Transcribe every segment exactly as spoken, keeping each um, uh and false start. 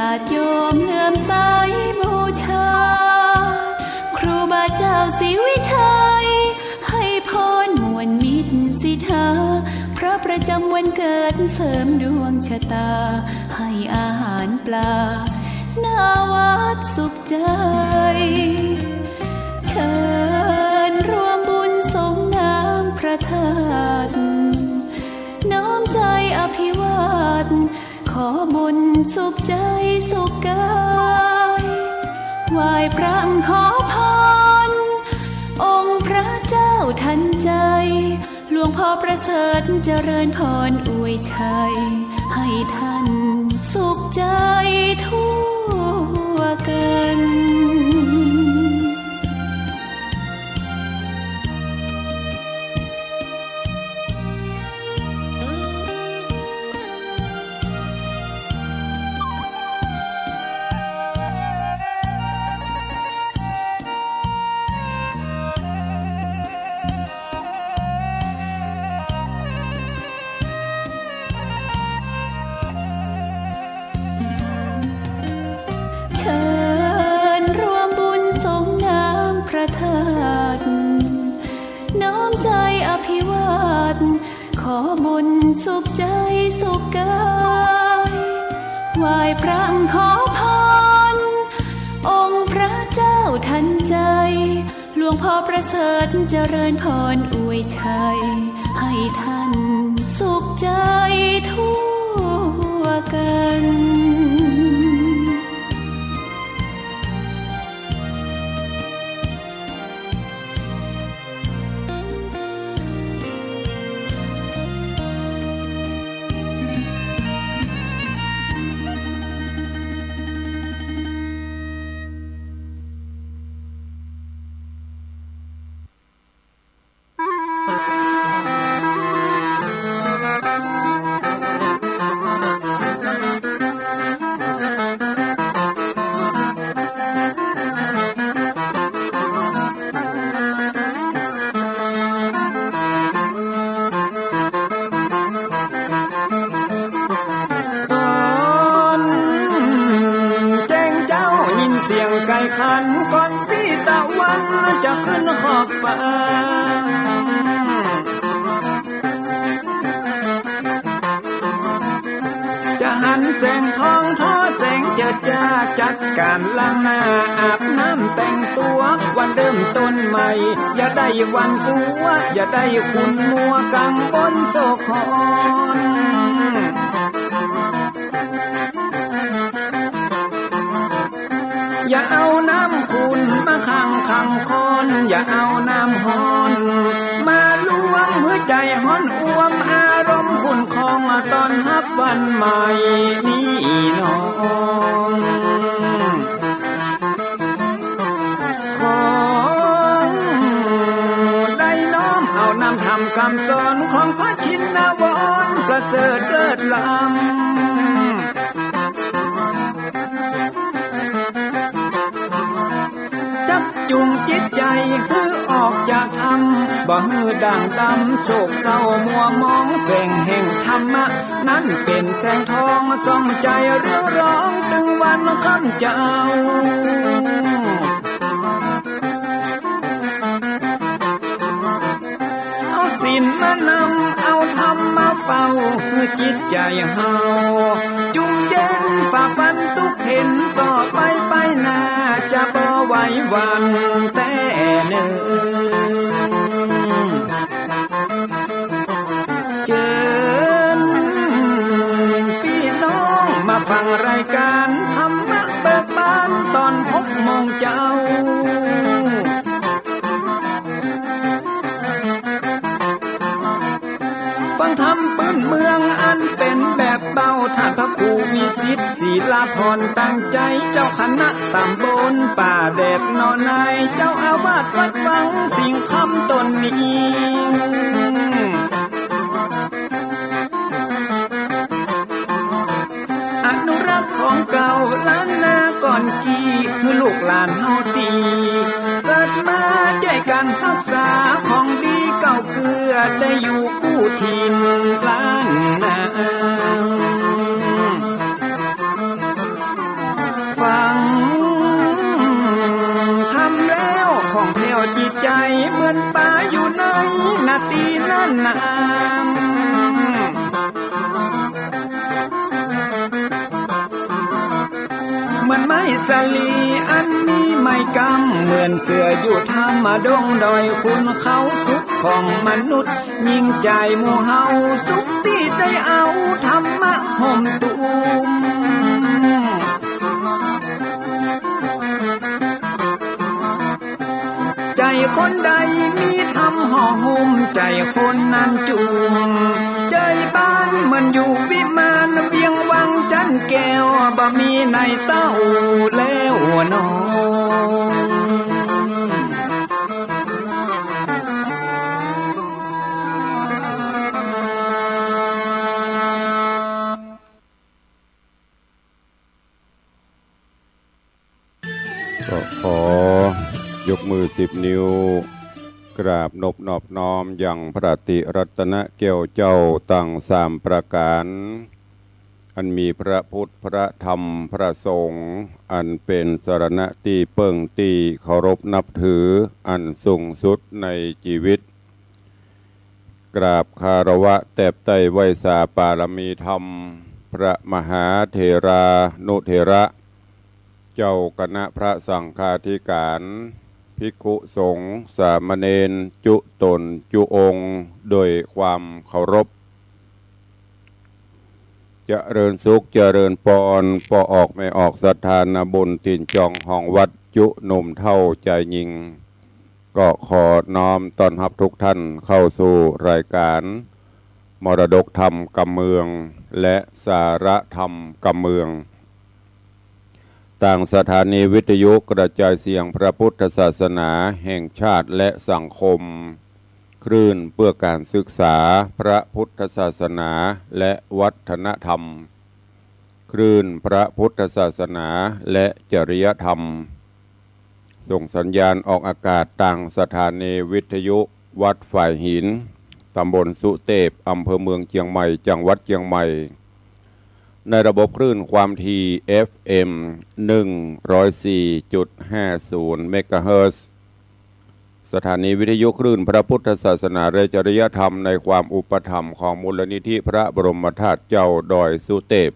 ญาติโยมเลื่อมใสบูชา ครูบาเจ้าศรีวิชัย ให้พรม่วนมิตรสิทธา พระประจำวันเกิดเสริมดวงชะตา ให้อาหารปลา หน้าวัดสุขใจ เชิญร่วมบุญสรงน้ำพระธาตุ น้อมใจอภิวาท ขอบุญสุขใจสุขกาย ไหว้พระขอพร องค์พระเจ้าทันใจ หลวงพ่อประเสริฐเจริญพรอวยชัย ให้ท่านสุขใจทั่วกัน เชิญร่วมบุญสรงน้ำพระธาตุ น้อมใจอภิวาท ขอบุญสุขใจสุขกาย ไหว้พระขอพร องค์พระเจ้าทันใจ หลวงพ่อประเสริฐเจริญพรอวยชัย ให้ท่านสุขใจทั่วกันต๋อนแจ้งเจ๊ายินเสียงไก่ขัน ก่อนปี้ตะวันจะขึ้นขอบฟ้า จะหันแสงทองทอแสงเจิดจ้า จัดก๋านล้างหน้าอาบน้ำแต่งตั๋ว วันเริ่มต้นใหม่ อย่าได้หวั่นกั๋ว อย่าได้ขุ่นมัวกังวลโศกหอน อย่าเอาน้ำขุ่นมาขังขังคอน อย่าเอาน้ำฮ้อนมาลวง หื้อใจ๋ฮ้อนอ่วม อารมณ์ขุ่นคอง ต้อนฮับวันใหม่นี้น้อง ขอได้น้อมเอานำธรรมกำสอน ของพระชินวรประเสริฐเลิศล้ำ จักจูงจิตใจ๋หื้อออกจากถ้ำ บ่หื้อด่างดำโศกเศร้ามัวหมอง แสงแห่งธรรมะนั้นเป๋นแสงทอง ส่องใจ๋เรืองรองตึงวันค่ำเจ๊า เอาศีลมานำ เอาธรรมมาเฝ้า หื้อจิตใจ๋เฮาจุ่มเย็น ฝ่าฟันตุ๊กเข็ญ ต่อไปไปหน้า จะบ่ไหวหวั่นแต๊เน่อ เจิญปี้น้องมาฟังรายก๋านธรรมะเบิกบาน ต๋อนหกโมงเจ๊า ฟังธรรมปื้นเมืองอันเป๋นแบบเบา ท่านพระครูวิสิทธิ์ ศิลาภรณ์ตั้งใจ๋ เจ้าคณะต๋ำบลป่าแดดหนองนาย เจ้าอาวาสวัดวังสิงห์คำต๋นนี้ อนุรักษ์ของเก่าล้านนาก่อนกี้ หื้อลูกหลานเฮาตี้เกิดมาจ้วยกั๋นฮักษา ของดีเก่าเกื้อได้อยู่กู้ถิ่นล้านนา เหมือนป๋าอยู่ในนาตี้นั้นนา เหมือนไม้สาลีอันมีไม้กำ เหมือนเสื้ออยู่ถ้ำดงดอย ขุนเขาสุขของมนุษย์ ยิ่งใจ๋หมู่เฮาสุขตี้ได้เอาธรรมะห่มตุ้ม ใจ๋คนใดมีธรรมห่อหุ้ม ใจ๋คนนั้นจุ่ม ใจ๋บ้านเหมือนอยู่วิมาน เวียงวังจันแก้ว บ่มีไหนเต้าแล้วน้อง ก็ขอยกมือสิบนิ้ว กราบนบนอบน้อมยังพระติรัตนแก้วเจ้าตังสามประก๋าน อันมีพระพุทธ พระธรรม พระสงฆ์ อันเป๋นสรณะตี้เปิ้งตี้เคารพนับถืออันสูงสุดในจีวิต กราบคารวะแตบไต้ไหว้สาปารมีธรรม พระมหาเถรานุเถระ เจ้าคณะพระสังฆาธิการ ภิกขุสงฆ์ สามเณร จุ๊ต๋นจุ๊องค์ โดยความเคารพ เจริญสุข เจริญปอน ป้อออกแม่ออกศรัทธานาบุญ ถิ่นจองห้องวัด จุ๊หนุ่มเฒ่าจายญิง ก็ขอน้อมต้อนฮับทุกท่านเข้าสู่รายการมรดกธรรมกำเมือง และสาระธรรมกำเมือง ตางสถานีวิทยุกระจายเสียงพระพุทธศาสนาแห่งชาติและสังคม คลื่นเพื่อการศึกษาพระพุทธศาสนาและวัฒนธรรม คลื่นพระพุทธศาสนาและจริยธรรม ส่งสัญญาณออกอากาศตางสถานีวิทยุวัดฝายหิน ตำบลสุเตพ อำเภอเมืองเจียงใหม่ จังหวัดเจียงใหม่ ในระบบคลื่นความถี่ เอฟเอ็ม หนึ่งร้อยสี่จุดห้าศูนย์ เมกะเฮิรตซ์ สถานีวิทยุคลื่นพระพุทธศาสนาและจริยธรรมในความอุปถัมภ์ของมูลนิธิพระบรมธาตุเจ้าดอยสุเตพ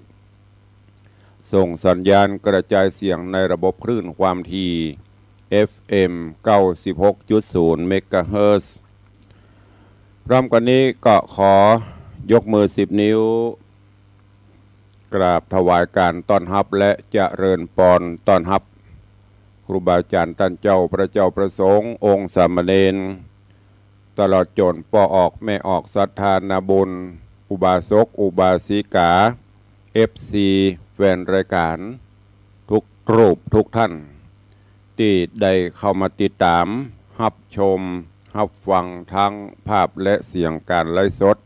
ส่งสัญญาณกระจายเสียงในระบบคลื่นความถี่ เอฟเอ็ม เก้าสิบหกจุดศูนย์ เมกะเฮิรตซ์ พร้อมกันนี้ก็ขอยกมือสิบนิ้ว กราบถวายการต้อนฮับและเจริญปอนต้อนฮับ ครูบาอาจ๋ารย์ต้านเจ้า พระเจ้าพระสงฆ์ องค์สามเณร ตลอดจ๋นป้อออกแม่ออกศรัทธานาบุญ อุบาสกอุบาสิกา เอฟซี แฟนรายการทุกรูปทุกท่าน ตี้ได้เข้ามาติดต๋าม ฮับชม ฮับฟังทั้งภาพและเสียงการไลฟ์สด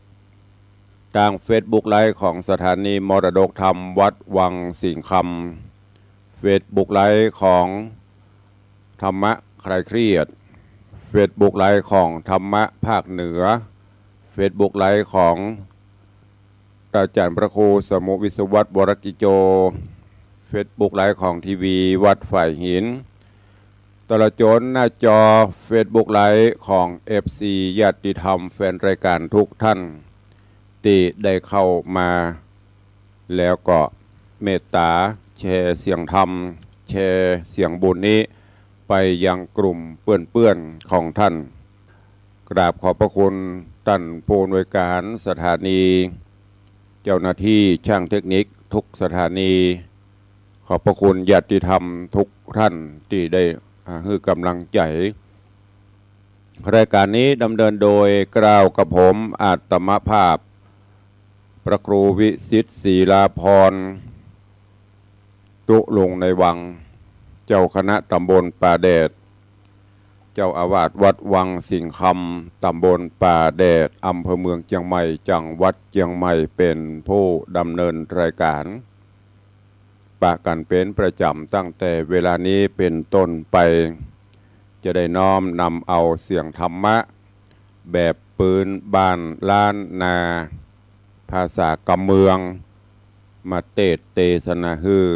ตางเฟซบุ๊กไลฟ์ของสถานีมรดกธรรมวัดวังสิงห์คำ เฟซบุ๊กไลฟ์ของธรรมะคลายเครียด เฟซบุ๊กไลฟ์ของธรรมะภาคเหนือ เฟซบุ๊กไลฟ์ของอาจ๋ารย์พระครูสมุห์วิศวัตร วรกิจโจ เฟซบุ๊กไลฟ์ของทีวีวัดฝายหิน ตลอดจ๋นหน้าจอเฟซบุ๊กไลฟ์ของเอฟซี ญาติธรรมแฟนรายการทุกท่าน ตี้ได้เข้ามา แล้วก็เมตต๋าแชร์เสียงธรรม แชร์เสียงบุญนี้ไปยังกลุ่มเปื้อนๆ ของท่าน กราบขอบพระคุณต้านผู้อำนวยการสถานี เจ้าหน้าที่ช่างเทคนิคทุกสถานี ขอบพระคุณญาติธรรมทุกท่านตี้ได้ อ่า หื้อกำลังใจ๋ รายการนี้ดำเนินโดยเกล้ากระผมอาตมาภาพ พระครูวิสิทธิ์ ศรีลาภรณ์ ตุ๊ลุงในวัง เจ้าคณะตำบลป่าแดด เจ้าอาวาสวัดวังสิงห์คำ ตำบลป่าแดด อำเภอเมืองเจียงใหม่ จังหวัดเจียงใหม่ เป๋นผู้ดำเนินรายการ ปะกั๋นเป๋นประจ๋ำ ตั้งแต่เวลานี้เป๋นต้นไป จะได้น้อมนำเอาเสียงธรรมะ แบบปื๊นบ้านล้านนา ภาษากำเมือง มาเตสน์เตสนาหื้อ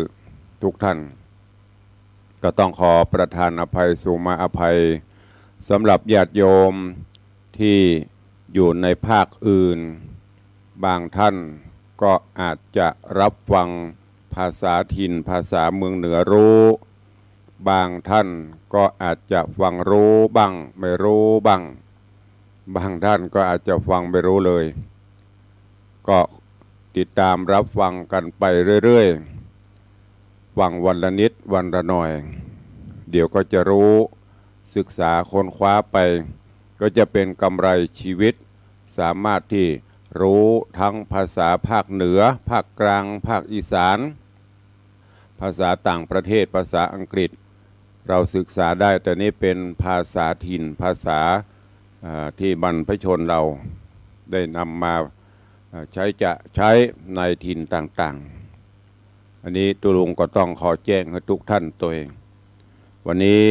ทุกท่าน ก็ต้องขอประทานอภัย สุมาอภัย สำหรับญาติโยมที่อยู่ในภาคอื่น บางท่านก็อาจจะรับฟังภาษาถิ่นภาษาเมืองเหนือรู้ บางท่านก็อาจจะฟังรู้บ้างไม่รู้บ้าง บางท่านก็อาจจะฟังไม่รู้เลย ก็ติดตามรับฟังกันไปเรื่อยๆ ฟังวันละนิดวันละหน่อย เดี๋ยวก็จะรู้ ศึกษาค้นคว้าไป ก็จะเป็นกำไรชีวิต สามารถที่รู้ทั้งภาษาภาคเหนือ ภาคกลาง ภาคอีสาน ภาษาต่างประเทศ ภาษาอังกฤษ เราศึกษาได้ แต่นี้เป็นภาษาถิ่น ภาษา อ่า ที่บรรพชนเราได้นำมา อ่า ใช้จะใช้ในถิ่นต่างๆ อันนี้ตุ๊ลุงก็ต้องขอแจ้งหื้อทุกท่านตวย วันนี้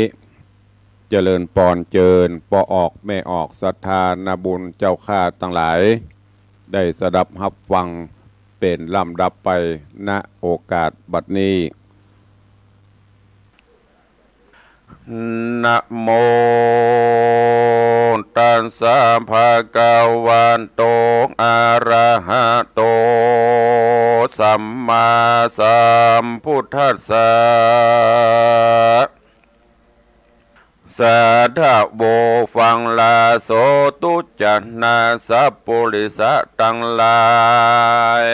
เจริญปอนเจิญ ป้อออกแม่ออก ศรัทธานาบุญเจ้าข้าตังหลาย ได้สดับฮับฟังเป๋นลำดับไป ณ โอกาสบัดนี้ นะโมตัสสะ ภะคะวะโต อะระหะโต สัมมาสัมพุทธัสสะ สาธะโว ฟังลาโส ตุ๊จจานาสัปปุริสะตังหลาย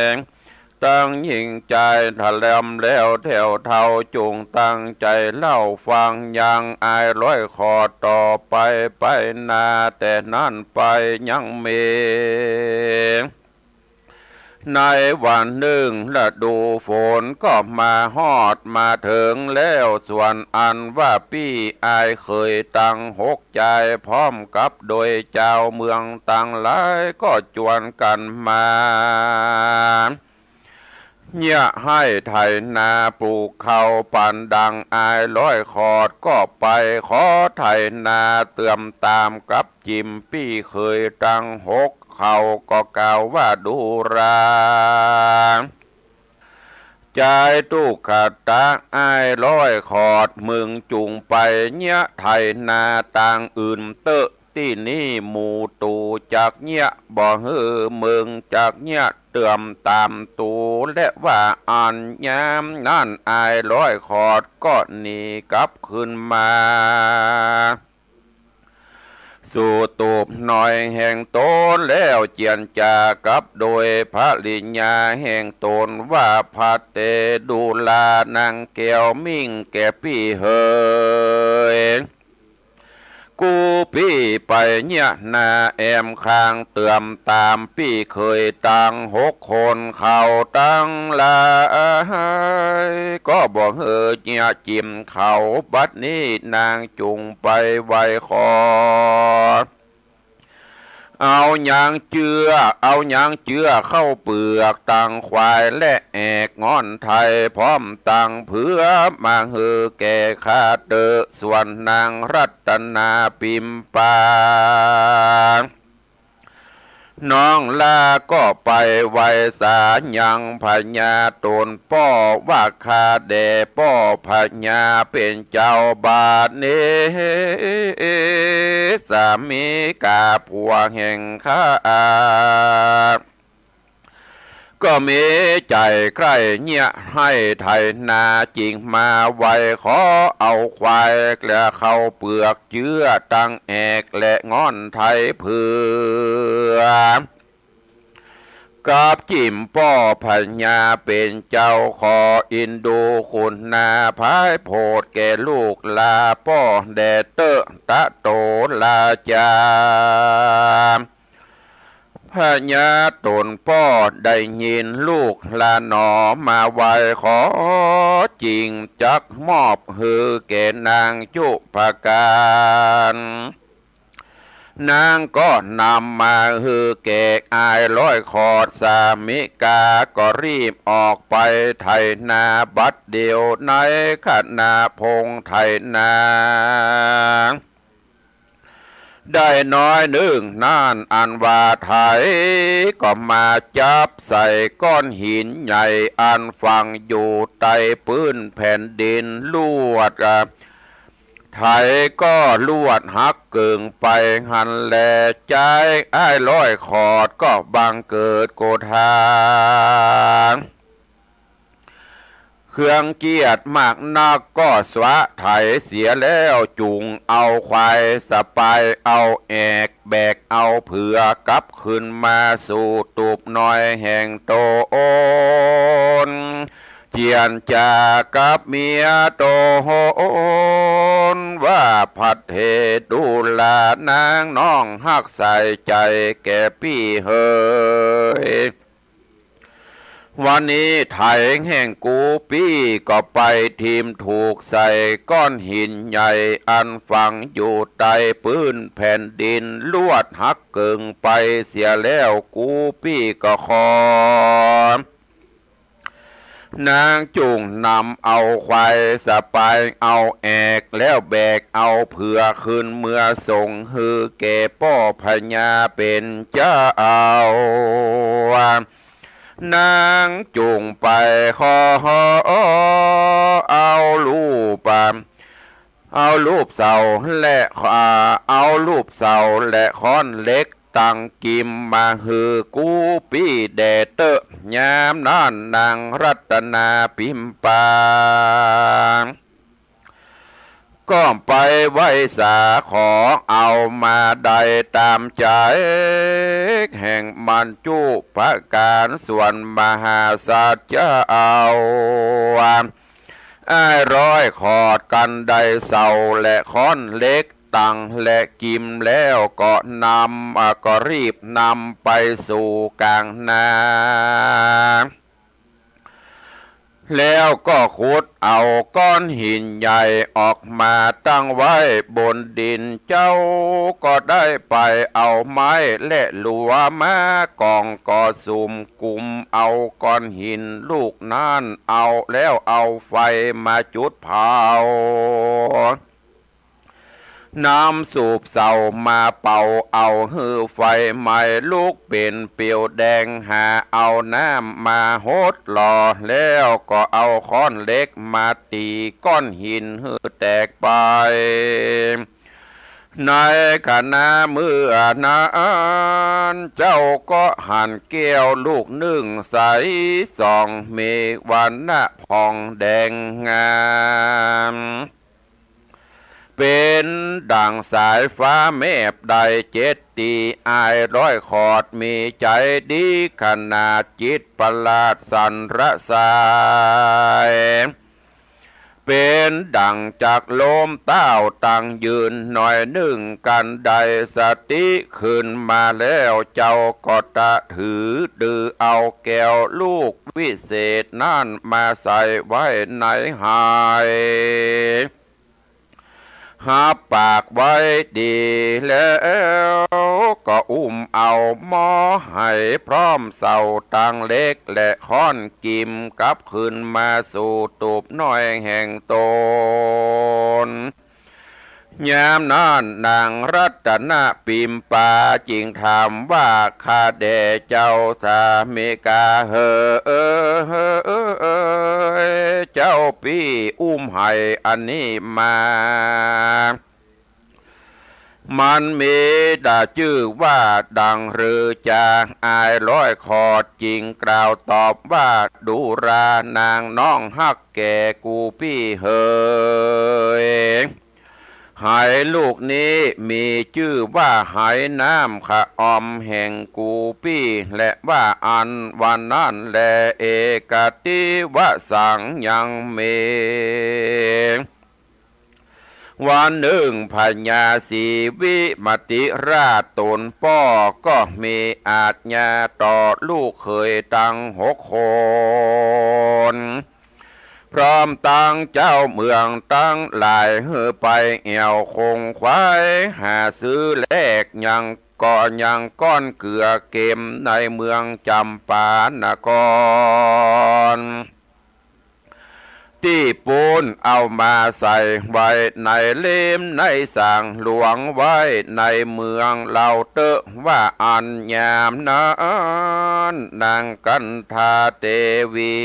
ตังหญิงจาย ถ้าแลมแล้วแถวเฒ่า จุ่งตั้งใจ๋เล่าฟัง ยังอ้ายร้อยขอดต่อไป ไปหน้าแต่นั้นไปยังมี ในวันนึ่งฤดูฝนก็มาฮอดมาเถิงแล้ว ส่วนอันว่าปี้อ้ายเขยตังหกจาย พร้อมกับโดยจาวเมืองตังหลาย ก็จวนกั๋นมา เยียะไฮ่ไถนาปลูกข้าว ปันดังอ้ายร้อยขอดก็ไปขอไถนาเตื้อมต๋ามกับ จิ๋มปี้เขยตังหก เขาก็กล่าวว่า ดูรา จายตุ๊กตา อ้ายร้อยขอด มึงจุ่งไปเยียะไถนาตางอื่นเต๊อะ ตี้นี่หมู่ตู่จักเยียะบ่หื้อ มึงจักเยียะเตื้อมต๋ามตู่ และว่าอันยามนั้นอ้ายร้อยขอดก็หนีกลับคืนมา สู่ตูบน้อยแห่งต๋นแล้ว เจียรจากับโดยภริยาแห่งต๋นว่า ภัทเต ดูรานางแก้วมิ่งแก่ปี้เหย กู้ปี้ไปเยียะนาแอมข้างเตื้อมต๋ามปี้เขยตังหกคน เขาตังหลายก็บ่หื้อเยียะจิ๋มเขา บัดนี้นางจุ่งไปไหว้ขอ เอายางเจื้อ เอายางเจื้อข้าวเปือกตังควายและแอกง่อนไทย พร้อมตังเผือกมาหื้อแก่ข้าเต๊อะ ส่วนนางรัตนาปิมปา น้องลาก็ไปไหว้สายังพญาต๋นป้อว่า ข้าแด่ป้อพญาเป๋นเจ้า บาดนี้สามิกาผัวแห่งข้า ก็มีใจ๋ใคร่เยียะไฮ่ไถนา จึงมาไหว้ขอเอาควายและข้าวเปือกเจื้อตังแอกและง่อนไทยเผือก กับจิ๋มป้อพญาเป๋นเจ้า ขออินดูคุณนาภายโผดแก่ลูกลาป้อแด่เต๊อะ ตะโตราจา พญาต๋นป้อได้ยินลูกลาหนอมาไหว้ขอ จึงจักมอบหื้อแก่นางจุปการ นางก็นำมาหื้อแก่อ้ายร้อยขอด สามิกาก็รีบออกไปไถนาบัดเดี่ยว ในขณะพงไถนา ได้น้อยนึ่งนั้น อันว่าไถก็มาจับใส่ก้อนหินใหญ่ อันฝังอยู่ใต้ปื้นแผ่นดินลวด ไถ ไถก็ลวดหักเกิ่งไปหั้นแล จายอ้ายร้อยขอดก็บังเกิดโกธา เคืองเกียจมากนักก็สวะไถเสียแล้ว จุ่งเอาควายสะปายเอาแอก แบกเอาเผือกลับคืนมาสู่ตูบน้อยแห่งตน เจียรจากับเมียตนว่า พระเถระดูรา นางน้องฮักใส่ใจ๋แก่ปี้เหย วันนี้ไถแห่งกูปี้ก็ไปทิ่มถูกใส่ก้อนหินใหญ่อันฝังอยู่ใต้ปื้นแผ่นดิน ลวดหักเกิ่งไปเสียแล้ว กูปี้ก็ขอ นางจุ่งนำเอาควายสะปายเอาแอก แล้วแบกเอาเผือกคืนเมือส่งหื้อแก่ป้อพญาเป๋นเจ้า นางจุ่งไปขอเอาลูก เอาลูกเสาและ อ่า เอาลูกเสาและค้อนเหล็ก ตังกิ่มมาหื้อกูปี้แด่เต๊อะ ยามนั้นนางรัตนาปิมปา ก็ไปไหว้สาขอเอามาได้ต๋ามใจ๋ แห่งมัจจุปราการส่วนมหาสัจเจ้า อ้ายร้อยขอดกันได้เสาและค้อนเหล็กตังและกิ่มแล้วก็นำ อ่า ก็รีบนำไปสู่ก๋างนา แล้วก็ขุดเอาก้อนหินใหญ่ออกมาตั้งไว้บนดิน เจ้าก็ได้ไปเอาไม้และหลัวมาก่อง ก็สุมกุมเอาก้อนหินลูกนั้น เอาแล้วเอาไฟมาจุดเผา นำสูบเสามาเป่าเอาหื้อไฟไหม้ลุกเป๋นเปียวแดง หาเอาน้ำมาหดหล่อ แล้วก็เอาค้อนเหล็กมาตี๋ก้อนหินหื้อแตกไป ในขณะเมื่อนั้น เจ้าก็หันแก้วลูกนึ่งใสส่อง มีวรรณะผ่องแดงงาม เป๋นดั่งสายฟ้าแมบได้เจ็ดตี้ อ้ายร้อยขอดมีใจ๋ดีขนาด จิตประหลาดสันระสาย เป๋นดั่งจักโลมต้าวตังยืนหน่อยนึ่ง กันได้สติคืนมาแล้ว เจ้าก็ตะถือดือเอาแก้วลูกวิเศษนั้นมาใส่ไว้ในไห หับปากไว้ดีแล้ว ก็อุ้มเอาหม้อไหพร้อมเสาตังเหล็กและค้อนกิ่มกลับคืนมาสู่ตูบน้อยแห่งตน ยามนั้นนางรัตนปิมปาจึงถามว่า ข้าแด่เจ้าสามิกาเหย เจ้าปี้อุ้มไหอันนี้มา มันมีต๋าจื้อว่าดั่งหรือจา อ้ายร้อยขอดจึงกล่าวตอบว่า ดูรานางน้องฮักแก่กูปี้เหย ไหลูกนี้มีจื้อว่าไหน้ำขะออมแห่งกูปี้ และว่าอั้นวันนั้นแล เอกติวสังยังมี วันนึ่งพญาศรีวิมติราชต๋นป้อก็มีอาจญาต่อลูกเขยตังหกคน พร้อมตังเจ้าเมืองตังหลายหื้อไปแอ่วคงควายหาซื้อแลกยัง ก็ยังก้อนเกือเกมในเมืองจำปานคร ตี้ปู้นเอามาใส่ไว้ในเล่มในสางหลวงไว้ในเมืองเฮาเต๊อะ ว่าอั้นยามนั้นนางกันธาเตวี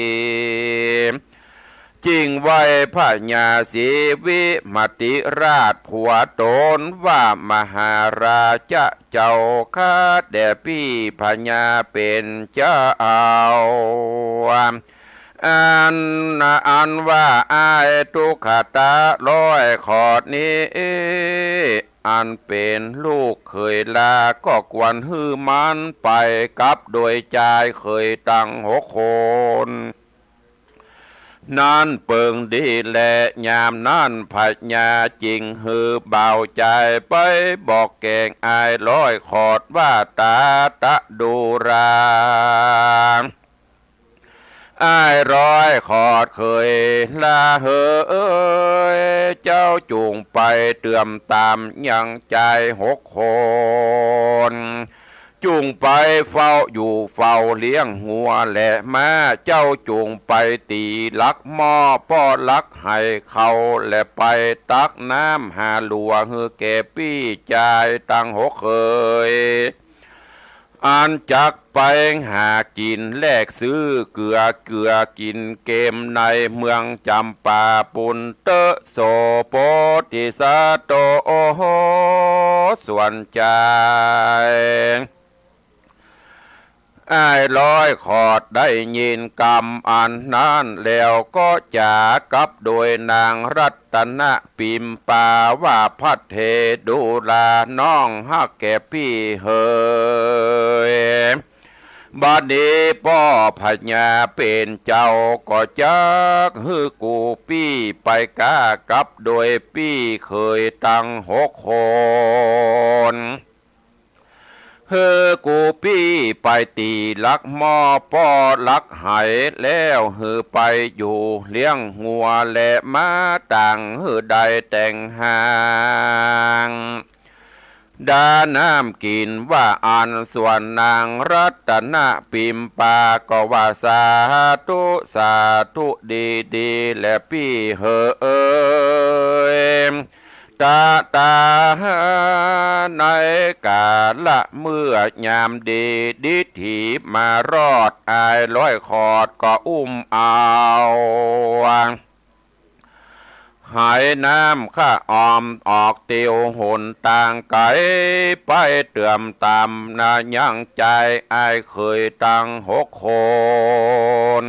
จึงไหว้พญาศรีวิมติราชผัวต๋นว่ามหาราชะเจ้าข้าแต่ปี้พญาเป๋นเจ้า อัน อันว่าอ้ายตุ๊กตาร้อยขอดนี้ อันเป๋นลูกเขยลาก็ควรหื้อมันไปกับโดยจายเขยตังหกคน นั้นเปิงดีแล ยามนั้นพญาจึงหื้อบ่าวจายไปบอกแก่งอ้ายร้อยขอดว่า ตาตะดูรา อ้ายร้อยขอดเขยลาเหย เจ้าจุ่งไปเตื้อมต๋ามยังจายหกคน จุ่งไปเฝ้าอยู่เฝ้าเลี้ยงงัวและม้า เจ้าจุ่งไปตี๋หลักหม้อป้อหลักไหเขา และไปตักน้ำหาหลัวหื้อแก่ปี้จายตังหกเขย อันจักไปหากิ๋นแลกซื้อเกลือ เกลือกิ๋นเกมในเมืองจ๋ำปาปูนเต๊อะ โสโพธิสัตว์โตส่วนจาย อ้ายร้อยขอดได้ยินกำอันนั้นแล้วก็จ๋ากับโดยนางรัตนปิมปาว่า ภัทเทดูราน้องฮักแก่ปี้เหย บัดนี้ป้อพญาเป๋นเจ้าก็จักหื้อกูปี้ไปก้ากับโดยปี้เขยตังหกคน หื้อกูปี้ไปตี๋หลักหม้อป้อหลักไหแล้วหื้อไปอยู่เลี้ยงงัวและม้าต่างหื้อได้แต่งหาง ดาน้ำกิ๋นว่าอั้น ส่วนนางรัตนปิมปาก็ว่า สาธุ สาธุ ดีดีแลปี้เหย ตะตา ในกาละเมื่อยามดี ดิถีมารอด อ้ายร้อยขอดก็อุ้มเอา ไหน้ำข้าออมออกเตียวหนตางไก๋ ไปเตื้อมต๋ามนายังจายอ้ายเขยตังหกคน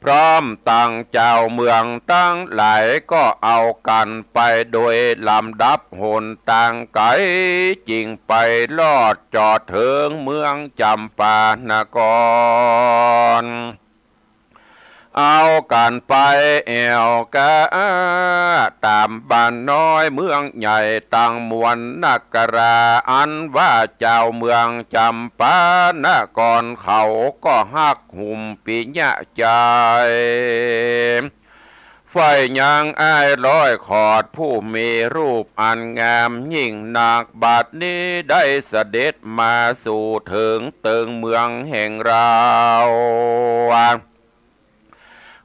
พร้อมตังจาวเมืองตังหลายก็เอากั๋นไปโดยลำดับหนตางไก๋ จึงไปรอดจอดเถิงเมืองจ๋ำปานคร เอากั๋นไปแอ่วก้าต๋ามบ้านน้อยเมืองใหญ่ตังมวลนักรา อันว่าจาวเมืองจ๋ำปานครเขาก็ฮักหุมปิยะใจ๋ ฝ่ายยังอ้ายร้อยขอดผู้มีรูปอันงามยิ่งนัก บัดนี้ได้เสด็จมาสู่เถิงเติงเมืองแห่งเรา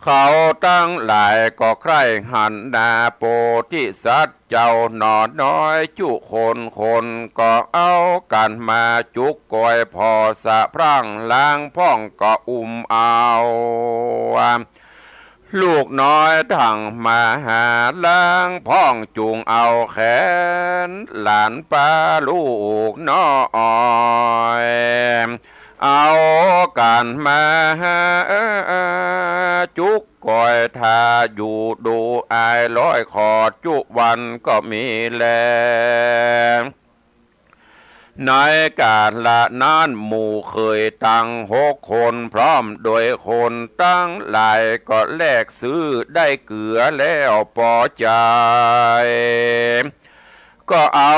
เขาตังหลายก็ใคร่หันนาโพธิสัตว์เจ้าหนอน้อยจุคนคน ก็เอากั๋นมาจุกกอยผ่อสะพร่างลางพ่องก็อุ้มเอา ลูกน้อยทั้งมหาลางพ่องจุงเอาแขนหลานป้าลูกน้อย เอากั๋นมาจุกกอยท่าอยู่ดูอ้ายร้อยขอดจุวันก็มีแล ในกาละนั้นหมู่เขยตังหกคนพร้อมโดยคนตังหลายก็แลกซื้อได้เกลือแล้วปอใจ๋ ก็เอา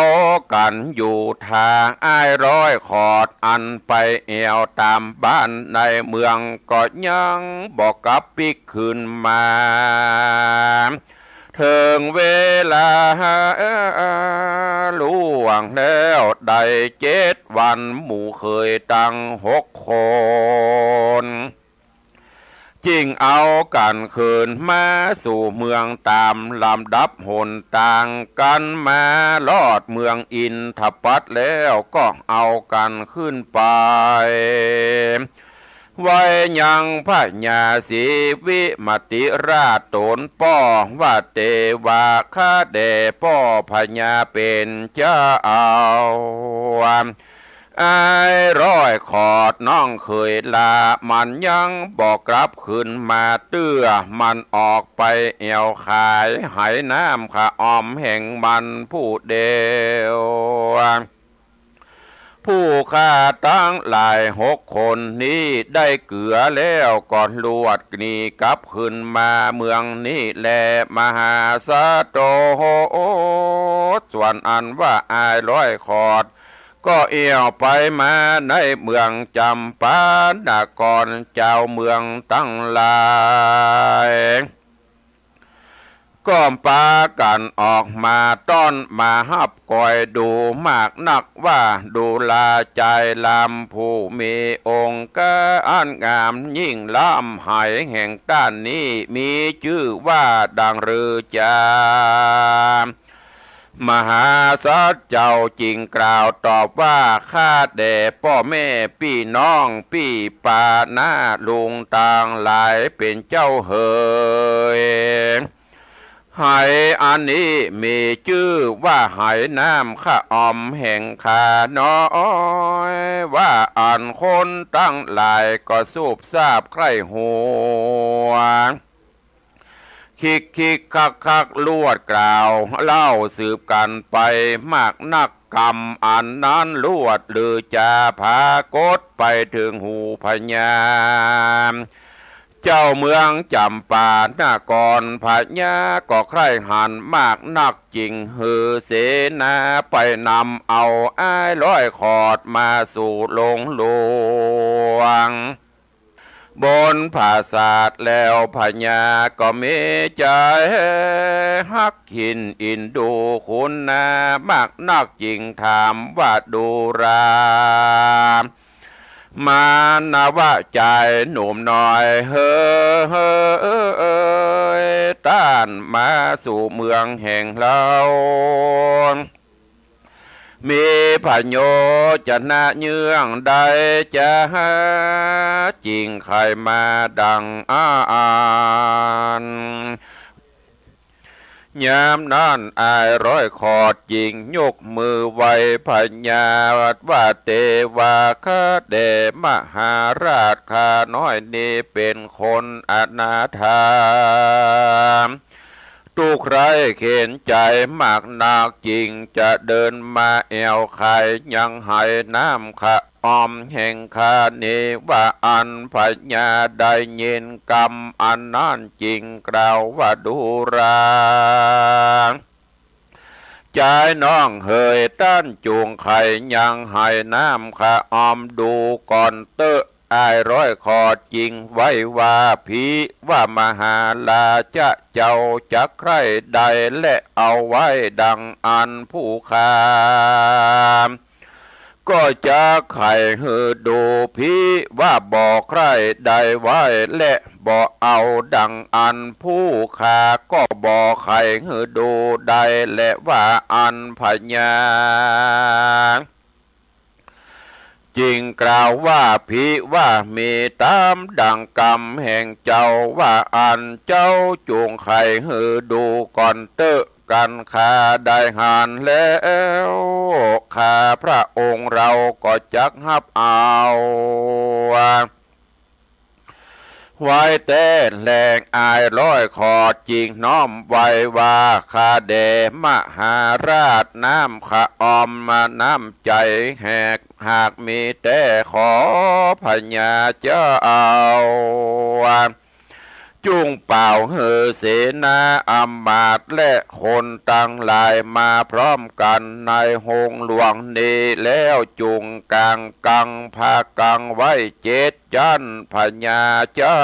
กั๋นอยู่ท่า อ้ายร้อยขอดอันไปแอ่วต๋ามบ้านในเมืองก็ยังบ่กลับปิ๊กคืนมา เถิงเวลาล่วงแล้วได้เจ็ดวัน หมู่เขยตังหกคน จึงเอากั๋นคืนมาสู่เมืองต๋ามลำดับหนตาง กั๋นมารอดเมืองอินทปัตแล้วก็เอากั๋นขึ้นไป ไว้ยังพญาศรีวิมติราชต๋นป้อว่า เตวาคะแด่ป้อพญาเป๋นเจ้า อ้ายร้อยขอดน้องเขยลา มันยังบ่กลับคืนมาเตื้อ มันออกไปแอ่วขายไหน้ำคะออมแห่งมันผู้เดียว ผู้ข้าตังหลายหกคนนี้ได้เกือแล้วก็ลวดหนีกลับคืนมาเมืองนี้แล มหาสัตว์โต ส่วนอันว่าอ้ายร้อยขอด ก็แอ่วไปมาในเมืองจำปานคร จาวเมืองตังหลาย ก็ปากั๋นออกมาต้อนมาฮับคอยดูมากนักว่า ดูราชายลำผู้มีองค์การงามยิ่งล้ำไหแห่งต้านนี้มีจื้อว่าดังรือจา มหาสัตว์เจ้าจึงกล่าวตอบว่า ข้าแด่ป้อแม่ปี้น้องปี้ป้าน้าลุงตังหลายเป๋นเจ้าเหย ไหอันนี้มีจื้อว่าไหน้ำคะออมแห่งข้าน้อย ว่าอันคนตังหลายก็สูบซาบใคร่หัว คิกคิกคักคักลวดกล่าวเล่าสืบกั๋นไปมากนัก กำอันนั้นลวดลือจาผากฏไปเถิงหูพญาเจ้าเมืองจำปานคร พญาก็ใคร่หันมากนัก จึงหือเสนาไปนำเอาอ้ายร้อยขอดมาสู่โฮงหลวง บนผาสาทแล้วพญาก็มีใจ๋ฮักหินอินดูขุนนามากนัก จึงถามว่า ดูรา มานวะจายหนุ่มน้อยเหย ต้านมาสู่เมืองแห่งเฮา มีประโยชน์จะนะเยื่องใด จะจึงใค่มาดังอั้น ยามนั้นอ้ายร้อยขอดจึงยกมือไหว้พญาว่า เตวาคะแด่มหาราช ข้าน้อยนี้เป๋นคนอนาถา ตุ๊กข์ไร้เข็ญใจ๋มากนัก จึงจะเดินมาแอ่วขายยังไหน้ำคะออมแห่งข้านี้ ว่าอั้น พญาได้ยินกำอันนั้นจึงกล่าวว่า ดูรา จายน้องเหย ต้านจุ่งใค่ยังไหน้ำคะออมดูก่อนเต๊อะ อ้ายร้อยขอดจึงไหว้ว่า ผิว่ามหาราชะเจ้าจักใคร่ใด และเอาไว้ดังอั้นผู้ข้า ก็จักใค่หื้อดู ผิว่าบ่ใคร่ใดไว้ และบ่เอาดังอั้นผู้ข้า ก็บ่ใค่หื้อดูใด และว่าอั้นพญา จึงกล่าวว่า ผิว่ามีต๋ามดังกำแห่งเจ้า ว่าอั้นเจ้าจุ่งใค่หื้อดูก่อนเต๊อะ กั๋นข้าได้หันแล้ว ข้าพระองค์เราก็จักฮับเอา ไว้แต๊แล อ้ายร้อยขอดจึงน้อมไหว้ว่า ข้าแด่มหาราช น้ำคะออมมาน้ำใจ๋แหก หากมีแต๊ขอพญาเจ้า จุ่งเป่าหื้อเสนาอำมาตย์และคนตังหลายมาพร้อมกั๋นในโฮงหลวงนี้ แล้วจุ่งก๋างกังผากังไว้เจ็ดจั๊น พญาเจ้า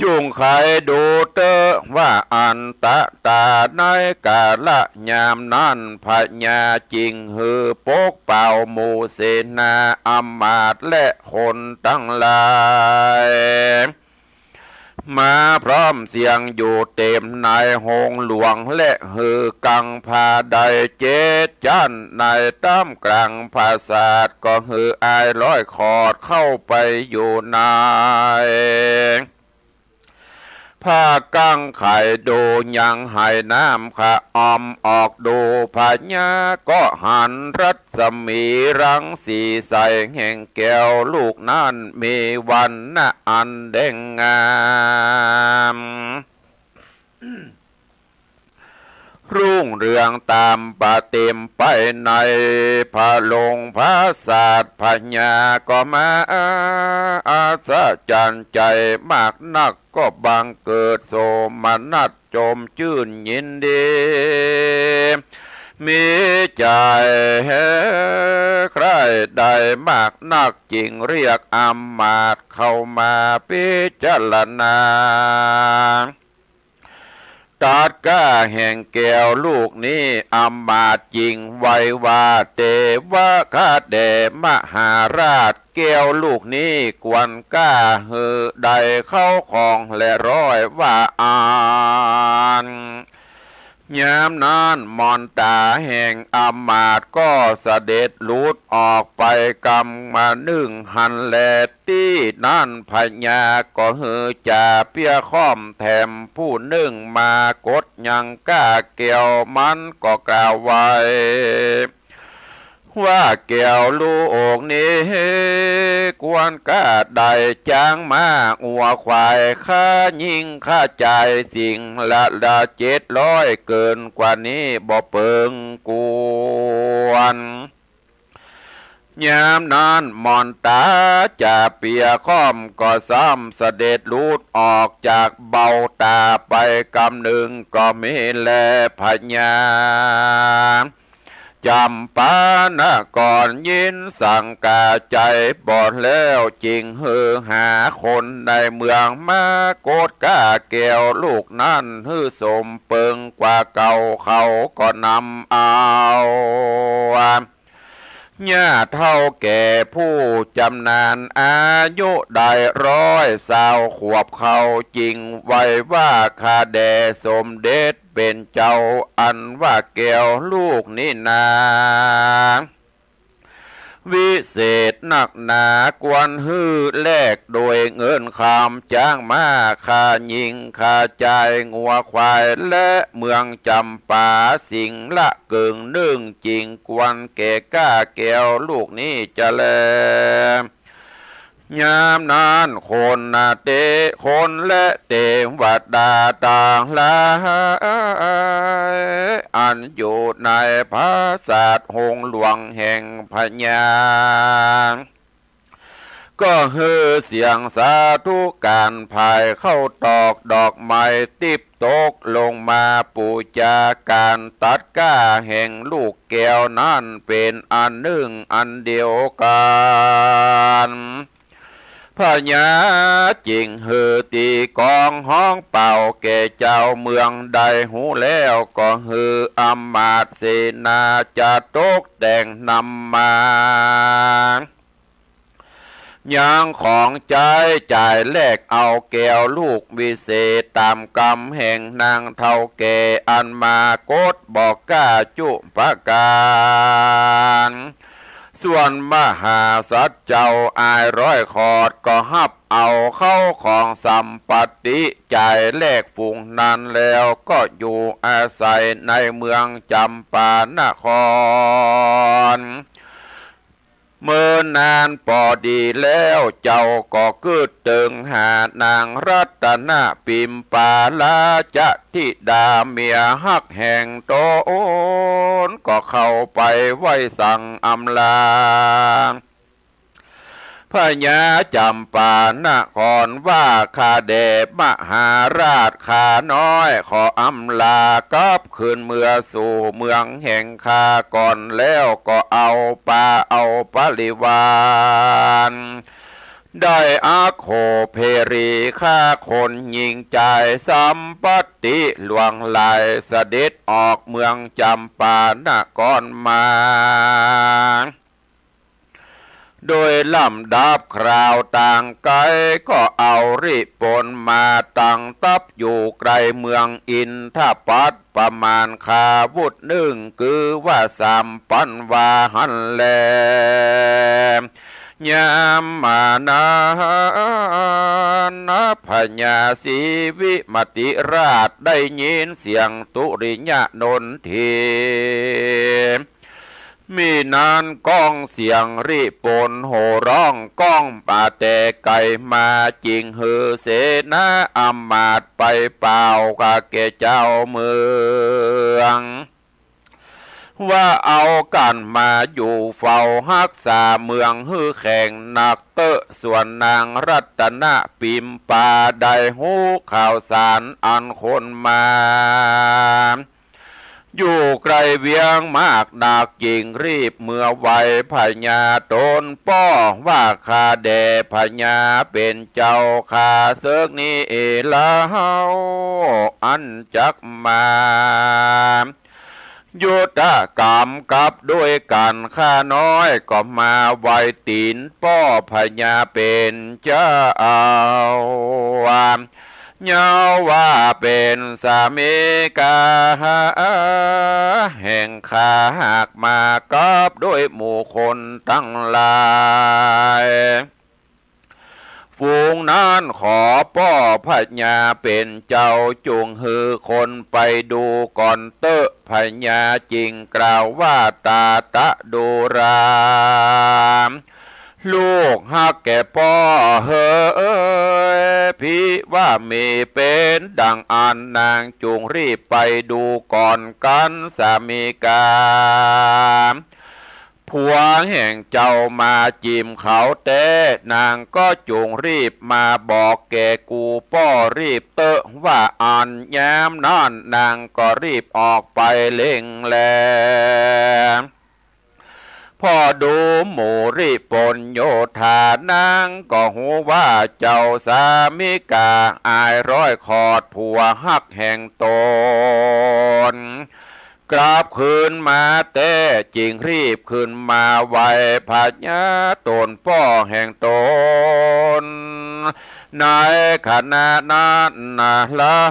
จุ่งใค่ดูเต๊อะว่าอั้น ตะต๋าในกาละยามนั้น พญาจึงหื้อปกเป่าหมู่เสนาอำมาตย์และคนตังหลาย มาพร้อมเสียงอยู่เต็มในโฮงหลวง และหื้อกังผาได้เจ็ดจั๊น ในต้ามก๋างผาสาทก็หื้ออ้ายร้อยขอดเข้าไปอยู่ใน ผ้ากั้งไขดูยังไหน้ำคะออมออกดู พญาก็หันรัศมีรังสีใสแห่งแก้วลูกนั้น มีวรรณะอันแดงงาม รุ่งเรืองต๋ามประเต็มไปในผะโลงผาสาท พญาก็มาอัศจรรย์ใจ๋มากนัก ก็บังเกิดโสมนัสจมจื้นยินดี มีใจ๋ใคร่ได้มากนัก จึงเรียกอำมาตย์เข้ามาพิจารณา ตรัสก้าแห่งแก้วลูกนี้ อำมาตย์จึงไหว้ว่า เตวะ ข้าแด่มหาราช แก้วลูกนี้ควรก้าหื้อได้เข้าครองแลร้อยว่าอั้น ยามนั้นมนต๋าแห่งอำมาตย์ก็เสด็จหลุดออกไปกำนึ่งหั้นแล ตี้นั้นพญาก็หื้อจ่าเปี้ยค่อมแถมผู้นึ่งมากดยังก้าแก้ว มันก็กล่าวไว้ ว่าแก้วลูกนี้ควรก้าได้จ๊างม้างัวควาย ค่าญิงค่าจายสิ่งละละเจ็ดร้อย เกินกว่านี้บ่เปิงควร ยามนั้นมนต๋าจ่าเปี้ยค่อมก็ซ้ำเสด็จหลุดออกจากเบ้าต๋าไปกำนึ่งก็มีแล พญาจ๋ำปานครยินสังกาใจ๋บ่แล้ว จึงหื้อหาคนในเมืองมากดก้าแก้วลูกนั้นหื้อสมเปิงกว่าเก่า เขาก็นำเอา ญาเฒ่าแก่ผู้จำนาญอายุได้ร้อยซาวขวบ เขาจึงไหว้ว่า ข้าแด่สมเด็จเป๋นเจ้า อันว่าแก้วลูกนี้นา วิเศษนักหนา ควรหื้อแลกโดยเงินคำ จ๊างม้า ค่าญิง ค่าจายงัวควาย และเมืองจ๋ำปา สิ่งละเกิ่งนึ่ง จึงควรแก่ก้าแก้วลูกนี้จะแล ยามนั้นคนเต คนและเตวดาตังหลาย อันอยู่ในผาสาทโฮงหลวงแห่งพญา ก็หื้อเสียงสาธุก๋าน ผายข้าวตอกดอกไม้ติ๊บตกลงมาปู๋จาก๋าน ตรัสก้าแห่งลูกแก้วนั้นเป๋นอันนึ่งอันเดียวกั๋น พญาจึงหื้อตีกลองฮ้องเป่าแก่เจ้าเมืองได้ฮู้แล้ว ก็หื้ออำมาตย์เสนาจะตกแต่งนำมา ยังของใจ๊จ่ายแลกเอาแก้วลูกวิเศษ ต๋ามกำแห่งนางเฒ่าแก่อันมากดบอกก้าจุประก๋าน ส่วนมหาสัตว์เจ้าอ้ายร้อยขอดก็ฮับเอาเข้าของสัมปัตติจ่ายแลกฝูงนั้นแล้ว ก็อยู่อาศัยในเมืองจ๋ำปานคร เมินนานปอดีแล้ว เจ้าก็กึ๊ดเติงหานางรัตนปิมปาลาจะธิดาเมียฮักแห่งต๋น ก็เข้าไปไหว้สังอำลา พญาจ๋ำปานครว่า ข้าแด่มหาราช ข้าน้อยขออำลากลับคืนเมือสู่เมืองแห่งข้าก่อน แล้วก็เอาปาเอาบริวาร ได้อัคโขเพรีข้าคนยิงจ่ายสัมปัตติหลวงหลาย เสด็จออกเมืองจ๋ำปานครมา โดยลำดับคราวตางไกล ก็เอาริโปนมาตั้งทัพอยู่ใก้เมืองอินทปัตต ประมาณคาวุธนึ่ง คือว่าสามปันวาหั้นแล ยามมานั้น พญาศรีวิมติราชได้ยินเสียงตุริยะนนที มีนั้นก้องเสียงริโปนโห่ฮ้องก้องมาแต่ไกลมา จึงหื้อเสนาอำมาตย์ไปเป่ากับแก่เจ้าเมือง ว่าเอากั๋นมาอยู่เฝ้าฮักษาเมืองหื้อแข็งนักเต๊อะ ส่วนนางรัตนปิมปาได้ฮู้ข่าวสารอันคนมา อยู่ใก้เวียงมากนัก จึงรีบเมือไหว้พญาต๋นป้อ ว่าข้าแด่พญาเป๋นเจ้าข้า เสิกนี้เอเล่าอันจักมา ยุทธกรรมกับด้วยกั๋น ข้าน้อยก็มาไหว้ตี๋นป้อพญาเป๋นเจ้า เย้าว่าเป๋นสามิกาแห่งข้า หากมากับด้วยหมู่คนตังหลาย ฝูงนั้นขอป้อพญาเป๋นเจ้า จุ่งหื้อคนไปดูก่อนเต๊อะ พญาจึงกล่าวว่า ตาตะดูรา ลูกฮักแก่ป้อเหย ภิวาเม เป๋นดังอั้น นางจุ่งรีบไปดูก่อนกั๋น สามิกา ผัวแห่งเจ้ามาจิ่มเขาแต๊ นางก็จุ่งรีบมาบอกแก่กูป้อรีบเต๊อะ ว่าอั้น ยามนั้นนางก็รีบออกไปเร่งแล พอดูหมู่ริโปนโยธา นางก็ฮู้ว่าเจ้าสามิกาอ้ายร้อยขอดผัวฮักแห่งต๋น กลับคืนมาแต๊ จึงรีบขึ้นมาไหว้พญาต๋นป้อแห่งต๋น ในขณะนั้นนาเล่า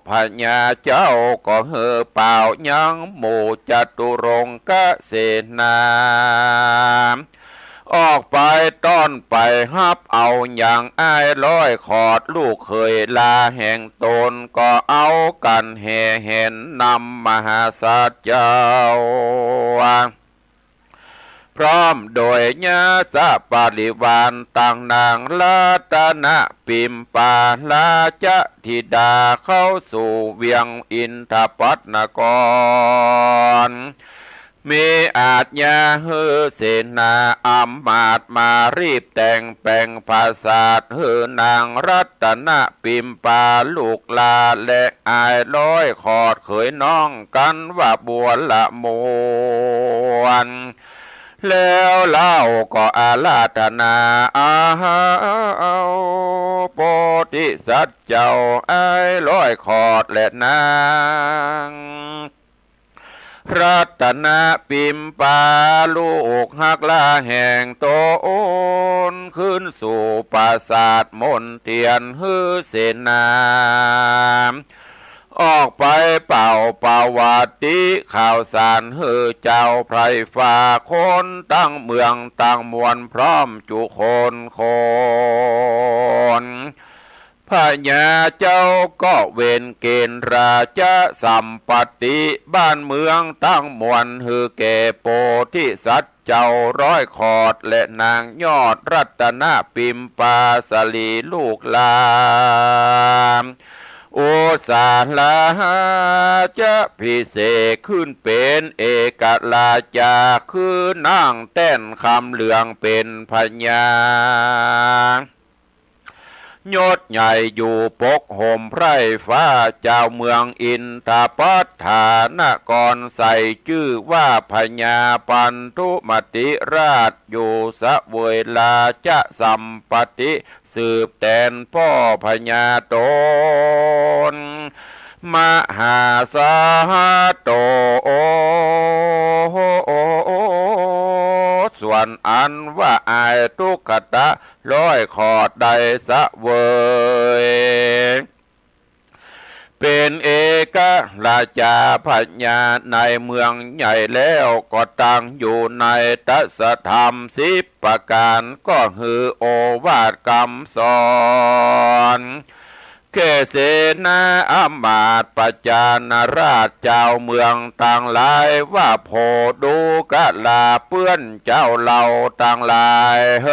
พญาเจ้าก็หื้อป่าวยังหมู่จตุรงคเสนา ออกไปต้อนไปฮับเอายังอ้ายร้อยขอดลูกเขยหล้าแห่งต๋น ก็เอากั๋นแห่แหนนำมหาสัตว์เจ้า พร้อมโดยญาติบริวารตังนางรัตนปิมปาราชธิดาเข้าสู่เวียงอินทปัตตนคร มีอาชญาหื้อเสนาอำมาตย์มารีบแต่งแป๋งปราสาทหื้อนางรัตนปิมปาลูกหล้าและอ้ายร้อยขอดเขยน้องกั๋นว่าบัวละมวล แล้วเล่าก็อาราธนาเอาโพธิสัตว์เจ้าอ้ายร้อยขอดและนาง รัตนปิมปาลูกฮักหล้าแห่งต๋น ขึ้นสู่ปราสาทมนเตียนหื้อเสนา ออกไปเป่าประวัติข่าวสารหื้อเจ้าไพร่ฟ้าคนตังเมืองตังมวลพร้อมจุคนคน พญาเจ้าก็เวนเกณฑ์ราชสัมปัตติบ้านเมืองตังมวลหื้อแก่โพธิสัตว์เจ้าร้อยขอดและนางยอดรัตนปิมปาสรีลูกหล้า อุสาราจะพิเศษขึ้นเป๋นเอกราชาคือนางแต้นคำเหลืองเป๋นพญา ยศใหญ่อยู่ปกห่มไพร่ฟ้าเจ้าเมืองอินทปัตตานครใส่จื้อว่าพญาปันธุมติราชอยู่เสวยราชสัมปัตติสืบแตนป้อพญาต๋น มหาสัตว์โต ส่วนอันว่าอ้ายทุกขตาร้อยขอดได้เสวย เป๋นเอกราชาพญาในเมืองใหญ่แล้ว ก็ตั้งอยู่ในตสธรรมสิบประก๋าน ก็หื้อโอวาทกำสอน แก่เสนาอามาตย์ประชาราษฎร์จาวเมืองตังหลายว่า โผดูกราเปื้อนเจ้าเฮาตังหลายเห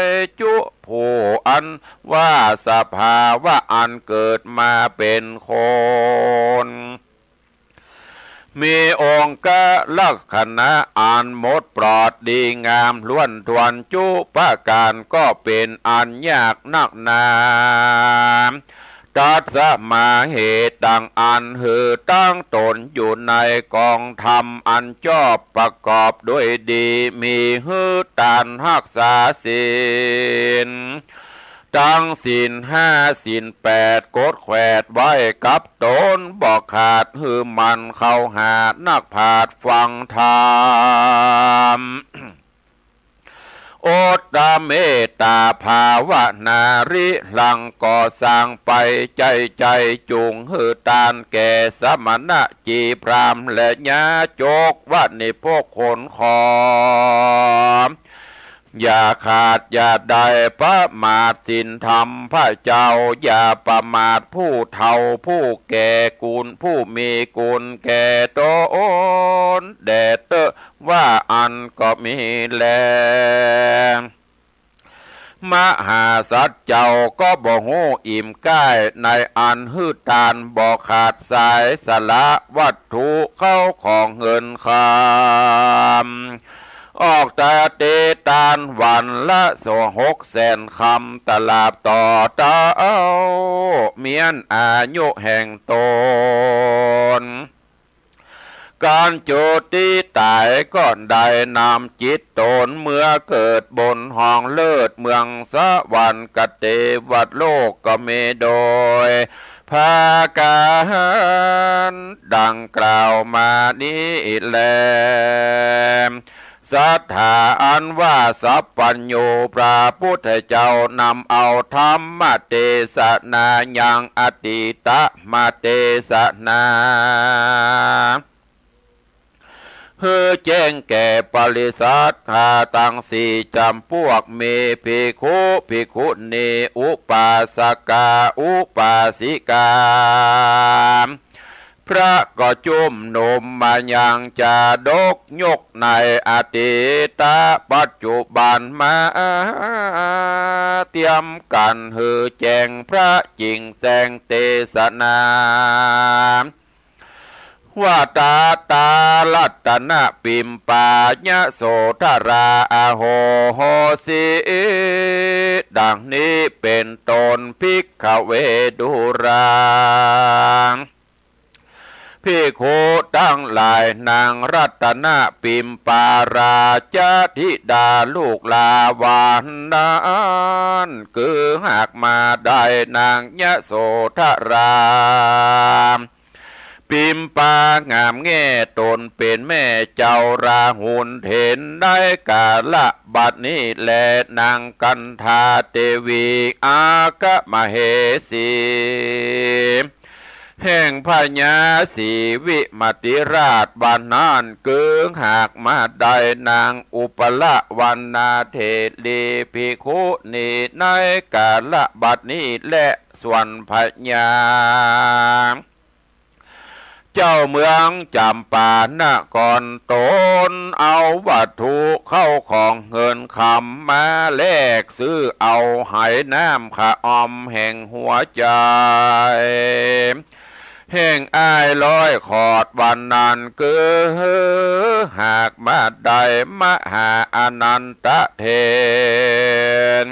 ย จุผู้อันว่าสภาวะอันเกิดมาเป๋นคน มีองคลักษณะอันหมดปลอดดีงามล้วนถ้วนจุประก๋าน ก็เป๋นอันยากนักหนา ตัสมา เหตุดังอันหื้อตั้งตนอยู่ในกองธรรมอันชอบประกอบด้วยดี มีหื้อตานฮักษาศีล ตังศีลห้าศีลแปดกดแขวดไว้กับตนบ่ขาด หื้อหมั่นเข้าหานักปราชญ์ฟังธรรม อดตะเมตตาภาวนาริหลังก่อสร้างไป ใจ๊ใจ๊จุงหื้อตานแก่สมณะ จีพราหมณ์และญาจก วณิพก คนขอ อย่าขาดอย่าได้ประมาทศีลธรรมพระเจ้า อย่าประมาทผู้เฒ่าผู้แก่ กุณผู้มีกุณแก่ตนแด่เต๊อะ ว่าอันก็มีแล มหาสัตว์เจ้าก็บ่ฮู้อิ่มใก้ ในอันหื้อตานบ่ขาดสาย สละวัตถุเข้าของเงินคำ ออกตะเตตานวันละสองหกแสนคำ ตลาดต่อเต้าเมียนอายุแห่งตน ก๋านจุติต๋ายก็ได้นำจิตตนเมื่อเกิดบนห้องเลิศเมืองสวรรค์ กเตวโลกก็มีโดยประก๋านดังกล่าวมานี้แล ศรัทธาอันว่าสัพพัญญูพระพุทธเจ้านำเอาธรรมเตสนายังอตีตมเตสนา หื้อแจ้งแก่ปริศรัทธาตังสี่จ๋ำปวก มีภิกขุ ภิกขุณี อุปาสกา อุปาสิกา พระก็จุมนุมมายังจาดกยกในอตีตปัจจุบันมาเตียมกั๋นหื้อแจ้งพระจิ่งแจ้งเตสนา ว่าตาตารัตนปิมปายโสธราอโหสิ ดังนี้เป๋นต้น ภิกขเวดูรา ภิกขุตังหลาย นางรัตนปิมปาราชธิดาลูกหลานนั้น คือหากมาได้นางยโสธรา ปิมปางามแง่ตนเป๋นแม่เจ้าราหุล เห็นได้ก๋าละบัดนี้แล นางกันธาเตวี อัคคมเหสี แห่งพญาศรีวิมติราช บัดนั้นคือหากมาได้นางอุปละวรรณาเถรีภิกขุณีในก๋าละบัดนี้แล ส่วนพญา เจ้าเมืองจ๋ำปานครตนเอาวัตถุเข้าของเงินคำมาแลกซื้อเอาไหน้ำขะออมแห่งหัวใจ๋ แห่งอ้ายร้อยขอดวันนั้นคือหากมาได้มหาอานันทะเถร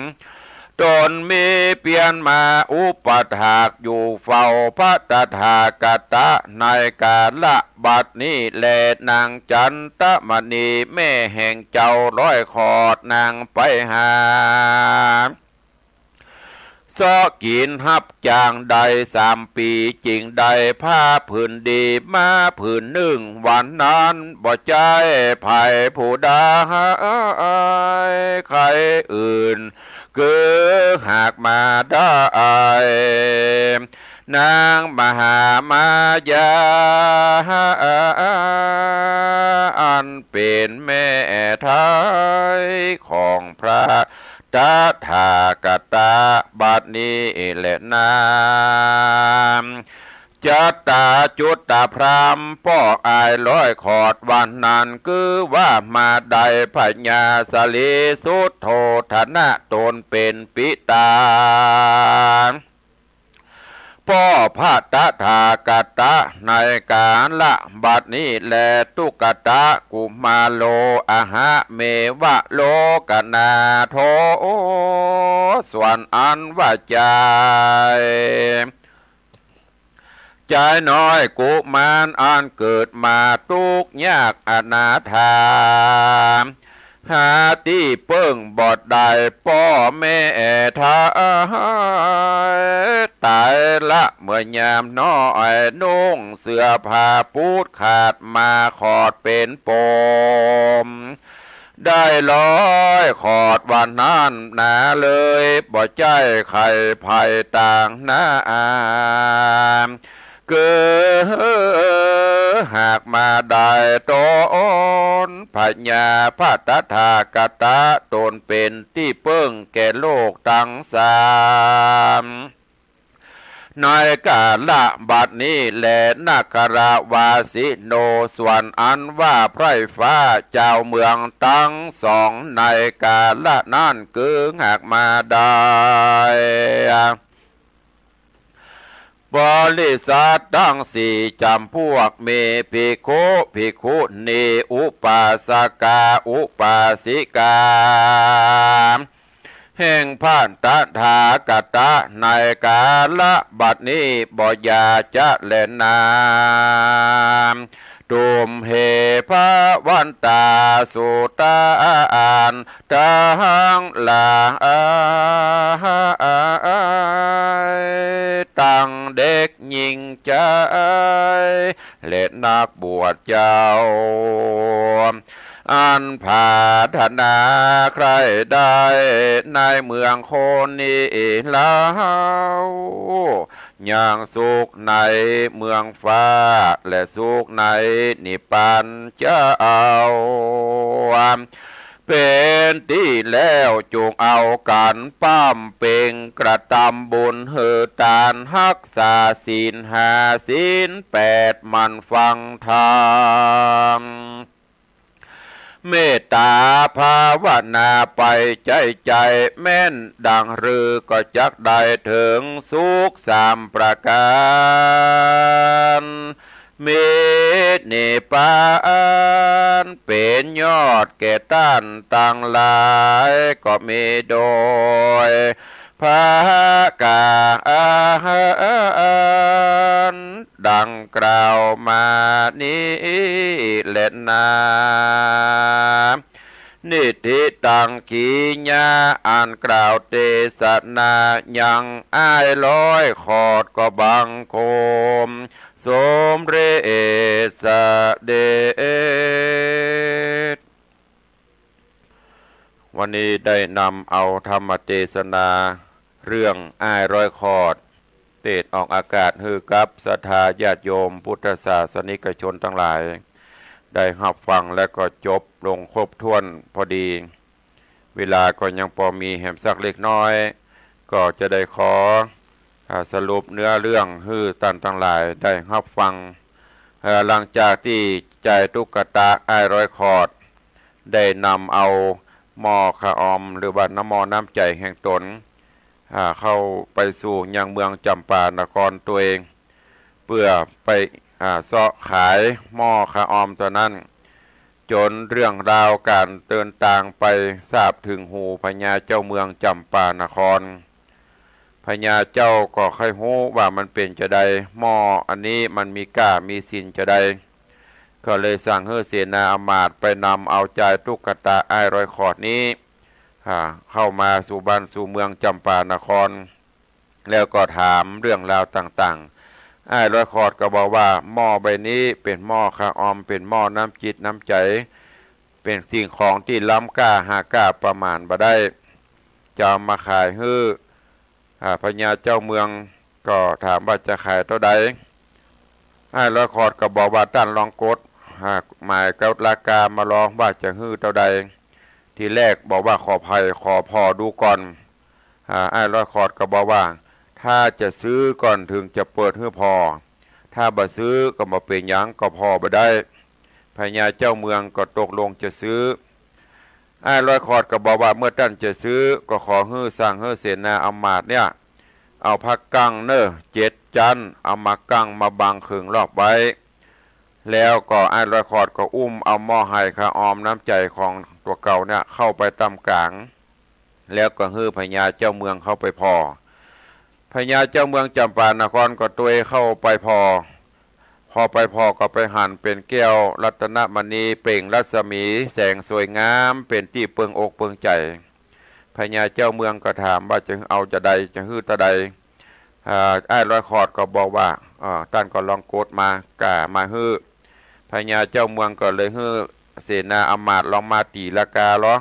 ตนมีเปียรมาอุปถากอยู่เฝ้าพระตถาคตะในก๋าละบัดนี้แล นางจันทมณีแม่แห่งเจ้าร้อยขอดนางไปหา เต๊อะกิ๋นฮับจ้างได้สามปี๋ จึงได้ผ้าผืนดีมาผืนนึ่ง วันนั้นบ่ใจ้ใผผู้ใด ใค่อื่น คือหากมาได้ นางมหามายา อันเป๋นแม่ไท้ของพระตถาคตะ บัดนี้แหละนา จัตตาจุตตาพราหมณ์ ป้ออ้ายร้อยขอด วันนั้นคือว่ามาได้พญาสลีสุโธทนะ ตนเป๋นปิตา ป้อพระตถาคตะ ในกาละบัดนี้แล ตุ๊กตะกุมารโล อะหะเมวะโลกนาโถ ส่วนอันว่าจาย จายน้อยกุมารอันเกิดมาตุ๊กข์ยากอนาถา หาตี้เปิ้งบ่ได้ ป้อแม่ไท้ต๋ายละเมื่อยามน้อย นุ่งเสื้อผ้าปูดขาดมาขอดเป๋นปม ได้ร้อยขอดวันนั้นนาเลย บ่ใจ้ใค่ใผต่างนา คือหากมาได้ตน พญาพระตถาคตะ ตนเป๋นตี้เปิ้งแก่โลกตังสาม ในกาละบัดนี้แล นาคราวาสิโน ส่วนอันว่าไพร่ฟ้าจาวเมืองตังสอง ในกาละนั้นคือหากมาได้ บริษัทตังสี่จ๋ำพวก มีภิกขุ ภิกขุณี อุปาสกา อุปาสิกา แห่งพระตถาคตะ ในกาละบัดนี้บ่อย่าจะแลนา ตุมเห ภะวันตา สุตานตังหลาย ตังเด็กญิงจาย และนักบวชเจ้า อันผาถนาใคร่ได้ ในเมืองโคนนี้เล่า ยังสุขในเมืองฟ้า และสุขในนิพพานเจ้า เป๋นตี้แล้วจุ่งเอากั๋นบำเพ็ง กระตำบุญหื้อตาน ฮักษาศีลห้าศีลแปด หมั่นฟังธรรม เมตตาภาวนาไปใจ้ใจ๋แม่นดังฤๅ ก็จักได้เถิงสุขสามประก๋าน มีนิพพานเป๋นยอดแก่ต้านตังหลาย ก็มีโดย พระก๋านดังกล่าวมานี้แลนา นิธิตัง กิริยาอันกล่าวเตสนายังอ้ายร้อยขอด ก็บังคมสมเร็จเสด็จ วันนี้ได้นำเอาธรรมเตสนาเรื่องอ้ายร้อยขอด เตสน์ออกอากาศหื้อกับศรัทธาญาติโยมพุทธศาสนิกชนตังหลาย ได้ฮับฟังและก็จบลงครบถ้วนพอดี เวลาก็ยังปอมีแหมสักเล็กน้อย ก็จะได้ขอ อ่า สรุปเนื้อเรื่องหื้อต้านตังหลายได้ฮับฟัง เอ่อ หลังจากตี้จายตุ๊กตะอ้ายร้อยขอด ได้นำเอาหม้อข้าวออม หรือว่าน้ำหม้อน้ำใจ๋แห่งตน อ่า เข้าไปสู่ยังเมืองจ๋ำปานครตวย เปื้อไป อ่า เซาะขายหม้อข้าวออมตอนนั้น จ๋นเรื่องราวก๋านเดินตางไปทราบเถิงหูพญาเจ้าเมืองจ๋ำปานคร พญาเจ้าก็ใค่ฮู้ว่ามันเป๋นจาใด หม้ออันนี้มันมีก้ามีศีลจาใด ก็เลยสั่งหื้อเสนาอำมาตย์ไปนำเอาจายตุ๊กตะอ้ายร้อยขอดนี้ อ่า เข้ามาสู่บ้านสู่เมืองจ๋ำปานคร แล้วก็ถามเรื่องราวต่างๆ อ้ายลอยขอดก็บอกว่าหม้อใบนี้เป๋นหม้อค่าออม เป๋นหม้อน้ำจิตน้ำใจ๋ เป๋นสิ่งของตี้ล้ำก้า หาก้าประมาณบ่ได้ จะเอามาขายหื้อ อ่า พญาเจ้าเมืองก็ถามว่าจะขายเต้าใด อ้ายลอยขอดก็บอกว่าต้านลองกด อ่า หมายกับราคามาลองว่าจะหื้อเต้าใด ทีแรกบอกว่าขอไผ่ขอผ่อดูก่อน อ่า อ้ายลอยขอดก็บอกว่าถ้าจะซื้อก่อนเถิงจะเปิดหื้อผ่อ ถ้าบ่ซื้อก็บ่เป๋นหยัง ก็ผ่อบ่ได้ พญาเจ้าเมืองก็ตกลงจะซื้อ อ้ายลอยขอดก็บอกว่าเมื่อต้านจะซื้อก็ขอหื้อสั่งหื้อเสนาอำมาตย์เนี่ย เอาผ้ากั้งเน่อเจ็ดจั๊น เอามากั้งมาบังเขิงรอบไว้ แล้วก็อ้ายลอยขอดก็อุ้มเอาหม้อไหค่าออมน้ำใจ๋ของตั๋วเก่าเนี่ยเข้าไปต๋ามก๋าง แล้วก็หื้อพญาเจ้าเมืองเข้าไปผ่อ พญาเจ้าเมืองจำปานครก็ตวยเข้าไปผ่อ พอไปผ่อก็ไปหันเป๋นแก้วรัตนมณีเปล่งรัศมีแสงสวยงาม เป๋นตี้เปิงอกเปิงใจ๋ พญาเจ้าเมืองก็ถามว่าจะเอาจะใด จะหื้อตะใด อ่า อ้ายลอยขอดก็บอกว่า อ่า ต้านก็ลองกดมา ก้ามาหื้อ พญาเจ้าเมืองก็เลยหื้อเสนาอำมาตย์ลองมาตี๋ราคาลอ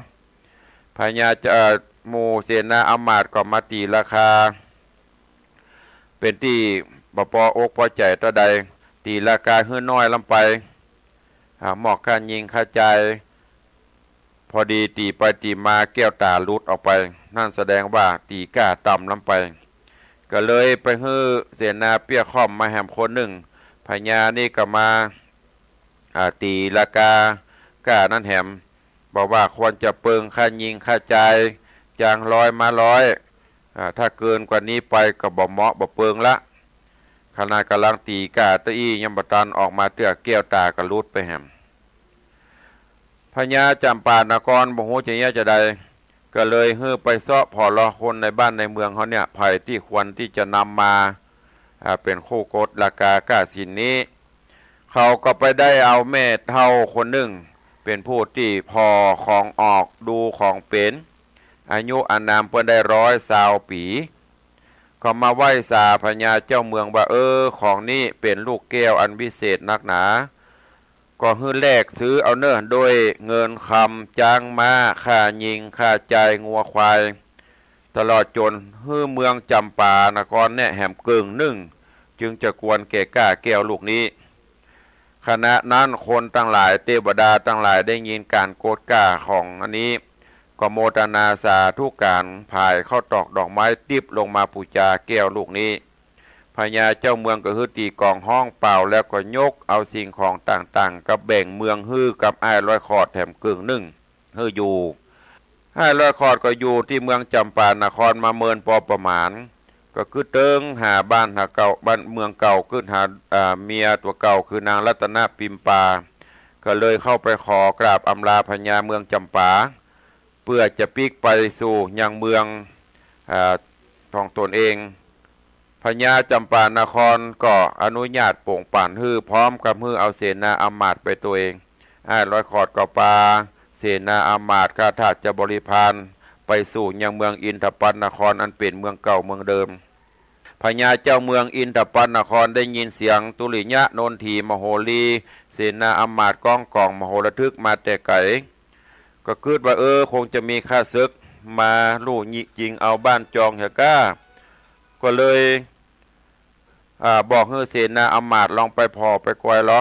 พญาเจ้า เอ่อ หมู่เสนาอำมาตย์ก็มาตี๋ราคา เป๋นตี้บ่ปออกปอใจ๋เต้าใด ตี๋ราคาหื้อน้อยล้ำไป อ่า หม้อค่ายิงค่าจ่าย พอดีตี๋ไปตี๋มาแก้วต๋าหลุดออกไป นั่นแสดงว่าตี๋ก้าต่ำล้ำไป ก็เลยไปหื้อเสนาเปี้ยค่อมมาแหมคนนึ่ง พญานี่ก็มา อ่า ตี๋ราคาก้านั้นแหม บอกว่าควรจะเปิงค่ายิงค่าจ่าย จางร้อยม้าร้อย อ่า ถ้าเกินกว่านี้ไปก็บ่เหมาะบ่เปิงละ ขนาดก่ำลังตี๋ก้าเต้าอี้ยังบ่ตันออกมาเตื้อ แก้วต๋าก็หลุดไปแหม พญาจำปานครบ่ฮู้จะเยียะจะใด ก็เลยหื้อไปเซาะผ่อเลาะคนในบ้านในเมืองเฮาเนี่ย ใผตี้ควรตี้จะนำมา อ่า เป๋นคู่กดราคาก้าสินนี้ เขาก็ไปได้เอาแม่เฒ่าคนนึ่ง เป๋นผู้ตี้ผ่อของออกดูของเป๋น อายุอานามเปิ้นได้ร้อยซาวปี๋ ก็มาไหว้สาพญาเจ้าเมืองว่า เออ ของนี้เป๋นลูกแก้วอันวิเศษนักหนา ก็หื้อแลกซื้อเอาเน่อ ด้วยเงินคำ จ๊างม้า ค่ายิงค่าจ่ายงัวควาย ตลอดจ๋นหื้อเมืองจำปานครเนี่ยแหมเกิ่งนึ่ง จึงจะควรแก่ก้าแก้วลูกนี้ ขณะนั้นคนตังหลาย เตวดาตังหลายได้ยินก๋านกดก้าของอันนี้ ก็โมทนาสาธุก๋าน ผายข้าวตอกดอกไม้ติ๊บลงมาปู๋จาแก้วลูกนี้ พญาเจ้าเมืองก็หื้อตี๋ก๋องฮ้องเป่า แล้วก็ยกเอาสิ่งของต่างๆ กับแบ่งเมืองหื้อกับอ้ายลอยขอดแหมเกิ่งนึ่ง หื้ออยู่ อ้ายลอยขอดก็อยู่ตี้เมืองจำปานครมาเมินปอประมาณ ก็กึ๊ดเติงหาบ้านหาเก่า บ้านเมืองเก่า กึ๊ดหา อ่า เมียตั๋วเก่า คือนางรัตนปิมปา ก็เลยเข้าไปขอกราบอำลาพญาเมืองจำปา เปื้อจะปิ๊กไปสู่ยังเมือง อ่า ของตนเอง พญาจำปานครก็อนุญาตโป่งป๋านหื้อ พร้อมกับหื้อเอาเสนาอำมาตย์ไปตวย อ้ายลอยขอดก็ปาเสนาอำมาตย์ข้าทาสบริพารไปสู่ยังเมืองอินทปัตนคร อันเป๋นเมืองเก่าเมืองเดิม พญาเจ้าเมืองอินทปัตนครได้ยินเสียงทุริยะนนทีมโหรี เสนาอำมาตย์ก้องก๋องมโหระทึกมาแต่ไก๋ ก็กึ๊ดว่า เออ คงจะมีข้าศึกมาลู่ยิงเอาบ้านจองเหียก้า ก็เลย อ่า บอกหื้อเสนาอำมาตย์ลองไปผ่อไปกอยลอ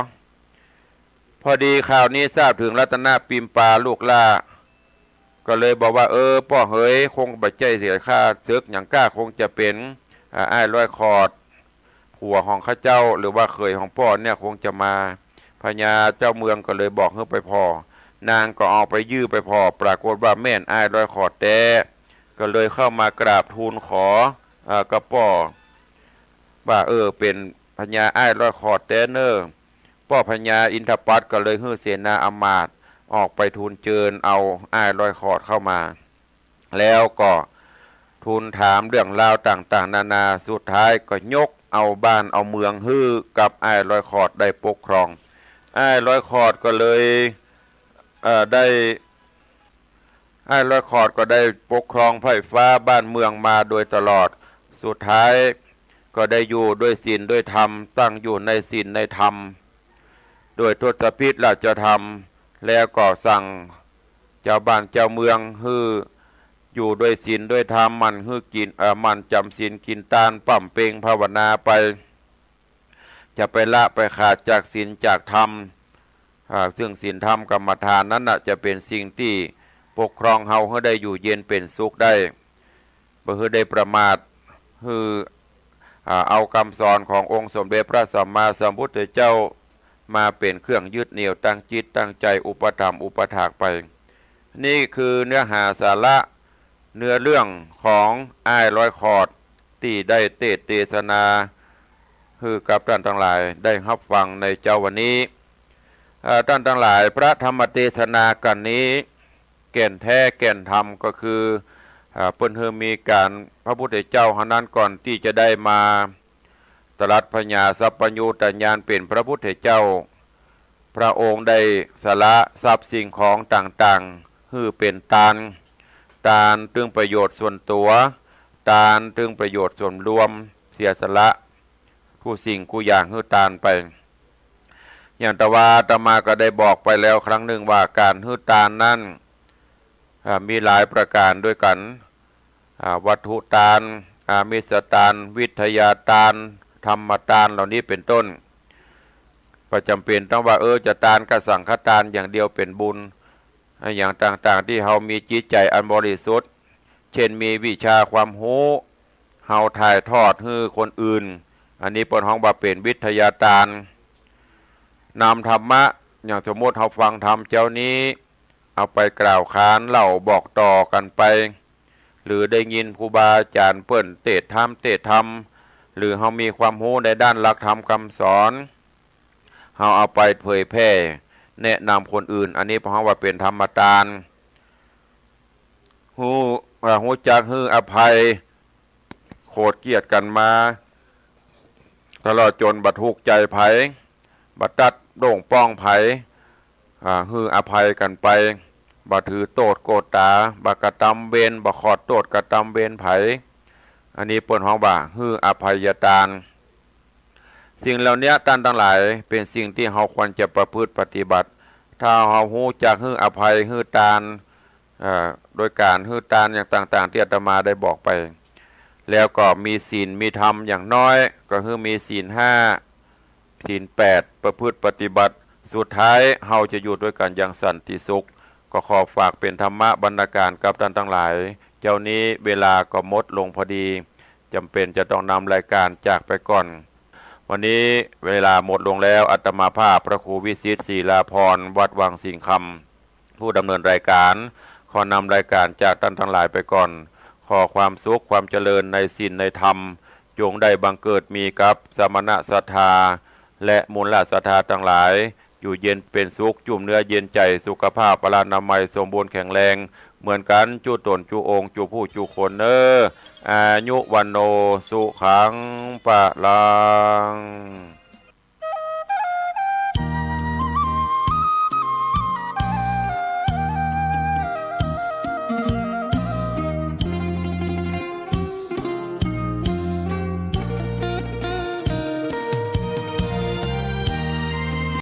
พอดีข่าวนี้ทราบเถิงรัตนปิมปาลูกหล้า ก็เลยบอกว่า เออ ป้อเหย คงบ่ใจ้เสียข้าศึกหยังก้า คงจะเป๋น อ่า อ้ายลอยขอด ผัวของข้าเจ้า หรือว่าเขยของป้อเนี่ยคงจะมา พญาเจ้าเมืองก็เลยบอกหื้อไปผ่อ นางก็เอาไปยื่อไปผ่อ ปรากฏว่าแม่นอ้ายลอยขอดแต๊ ก็เลยเข้ามากราบทูลขอ เอ่อ กับป้อ ว่า เออ เป๋นพญาอ้ายลอยขอดแต๊เน่อ ป้อพญาอินทปัตย์ก็เลยหื้อเสนาอำมาตย์ออกไปทูลเจิญเอาอ้ายลอยขอดเข้ามา แล้วก็ทูลถามเรื่องราวต่างๆ นานา สุดท้ายก็ยกเอาบ้านเอาเมืองหื้อกับอ้ายลอยขอดได้ปกครอง อ้ายลอยขอดก็เลย เอ่อ ได้ อ้ายลอยขอดก็ได้ปกครองไพร่ฟ้าบ้านเมืองมาโดยตลอด สุดท้ายก็ได้อยู่ด้วยศีลด้วยธรรม ตั้งอยู่ในศีลในธรรม ด้วยทศพิธราชธรรม แล้วก็สั่งเจ้าบ้านเจ้าเมืองหื้ออยู่ด้วยศีลด้วยธรรม หมั่นหื้อกิ๋น เอ่อ หมั่นจ๋ำศีลกิ๋นตาน บำเพ็ญภาวนาไป จะไปละไปขาดจากศีลจากธรรม อ่า ซึ่งศีลธรรมกรรมฐานนั้นน่ะ จะเป๋นสิ่งตี้ปกครองเฮาหื้อได้อยู่เย็นเป๋นสุขได้ บ่หื้อได้ประมาท หื้อ อ่า เอากำสอนขององค์สมเด็จพระสัมมาสัมพุทธเจ้า มาเป๋นเครื่องยึดเหนี่ยวตั้งจิตตั้งใจ๋ อุปถัมภ์อุปถากไป นี่คือเนื้อหาสาระ เนื้อเรื่องของอ้ายร้อยขอด ตี้ได้เตสน์เตสนา หื้อกับต้านตังหลายได้ฮับฟังในเจ๊าวันนี้ เอ่อ ต้านตังหลาย พระธรรมเตสนากัณฑ์นี้ แก่นแต๊แก่นธรรมก็คือ เอ่อ เปิ้นหื้อมีก๋าน พระพุทธเจ้าเฮานั้น ก่อนตี้จะได้มาตรัสผญาสัพพัญญูตญาณเป๋นพระพุทธเจ้า พระองค์ได้สละทรัพย์สิ่งของต่างๆ หื้อเป๋นตาน ตานเติงประโยชน์ส่วนตั๋ว ตานเติงประโยชน์ส่วนรวม เสียสละกู้สิ่งกู้อย่างหื้อตานไป อย่างตะวาอาตมาก็ได้บอกไปแล้วครั้งนึ่งว่าก๋านหื้อตานนั้น อ่า มีหลายประก๋านด้วยกั๋น อ่า วัตถุตาน อามิสตาน วิทยาตาน ธรรมตาน เหล่านี้เป๋นต้น บ่จ๋ำเป๋นต้องว่า เออ จะตานกะสังฆตานอย่างเดียวเป๋นบุญ อ่า อย่างต่างๆ ตี้เฮามีจิตใจ๋อันบริสุทธิ์ เช่นมีวิชาความฮู้ เฮาถ่ายทอดหื้อคนอื่น อันนี้เปิ้นฮ้องว่าเป๋นวิทยาตาน นำธรรมะ อย่างสมมุติเฮาฟังธรรมเจ๊านี้ เอาไปกล่าวขานเล่าบอกต่อกั๋นไป หรือได้ยินครูบาอาจ๋ารย์เปิ้นเตสน์ธรรม เตสน์ธรรม หรือเฮามีความฮู้ในด้านหลักธรรมกำสอน เฮาเอาไปเผยแผ่แนะนำคนอื่น อันนี้เปิ้นฮ้องว่าเป๋นธรรมตาน ฮู้ อ่า ฮู้จักหื้ออภัย โขดเคียดกั๋นมา ตลอดจ๋นบ่ถูกใจ๋ใผ บ่ตัดโต้งป้องใผ อ่า หื้ออภัยกั๋นไป บ่ถือโต้ษโกตา บ่กระตำเวร บ่ขอดโต้ษกระตำเวรใผ อันนี้เปิ้นฮ้องว่าหื้ออภัยตาน สิ่งเหล่านี้ต้านตังหลาย เป๋นสิ่งตี้เฮาควรจะประพฤติปฏิบัติ ถ้าเฮาฮู้จักหื้ออภัยหื้อตาน เอ่อ โดยก๋านหื้อตานอย่างต่างๆ ตี้อาตมาได้บอกไป แล้วก็มีศีลมีธรรมอย่างน้อย ก็หื้อมีศีลห้า ศีลแปด ประพฤติปฏิบัติ สุดท้ายเฮาจะอยู่ตวยกั๋นอย่างสันติสุข ก็ขอฝากเป๋นธรรมะบรรณาการกับต้านตังหลาย เจ๊านี้เวลาก็หมดลงพอดี จ๋ำเป๋นจะต้องนำรายก๋านจากไปก่อน วันนี้เวลาหมดลงแล้ว อาตมาภาพพระครูวิสิทธิ์ ศิลาภรณ์ วัดวังสิงห์คำ ผู้ดำเนินรายก๋าน ขอนำรายก๋านจากต้านตังหลายไปก่อน ขอความสุขความเจริญในศีลในธรรม จงได้บังเกิดมีกับสมณศรัทธา และมูลศรัทธาตังหลาย อยู่เย็นเป๋นสุข จุ่มเนื้อเย็นใจ๋ สุขภาพพลานามัยสมบูรณ์แข็งแรง เหมือนกั๋นจุ๊ต๋นจุ๊องค์ จุ๊ผู้จุ๊คนเน่อ อายุ วัณโณ สุขัง พลัง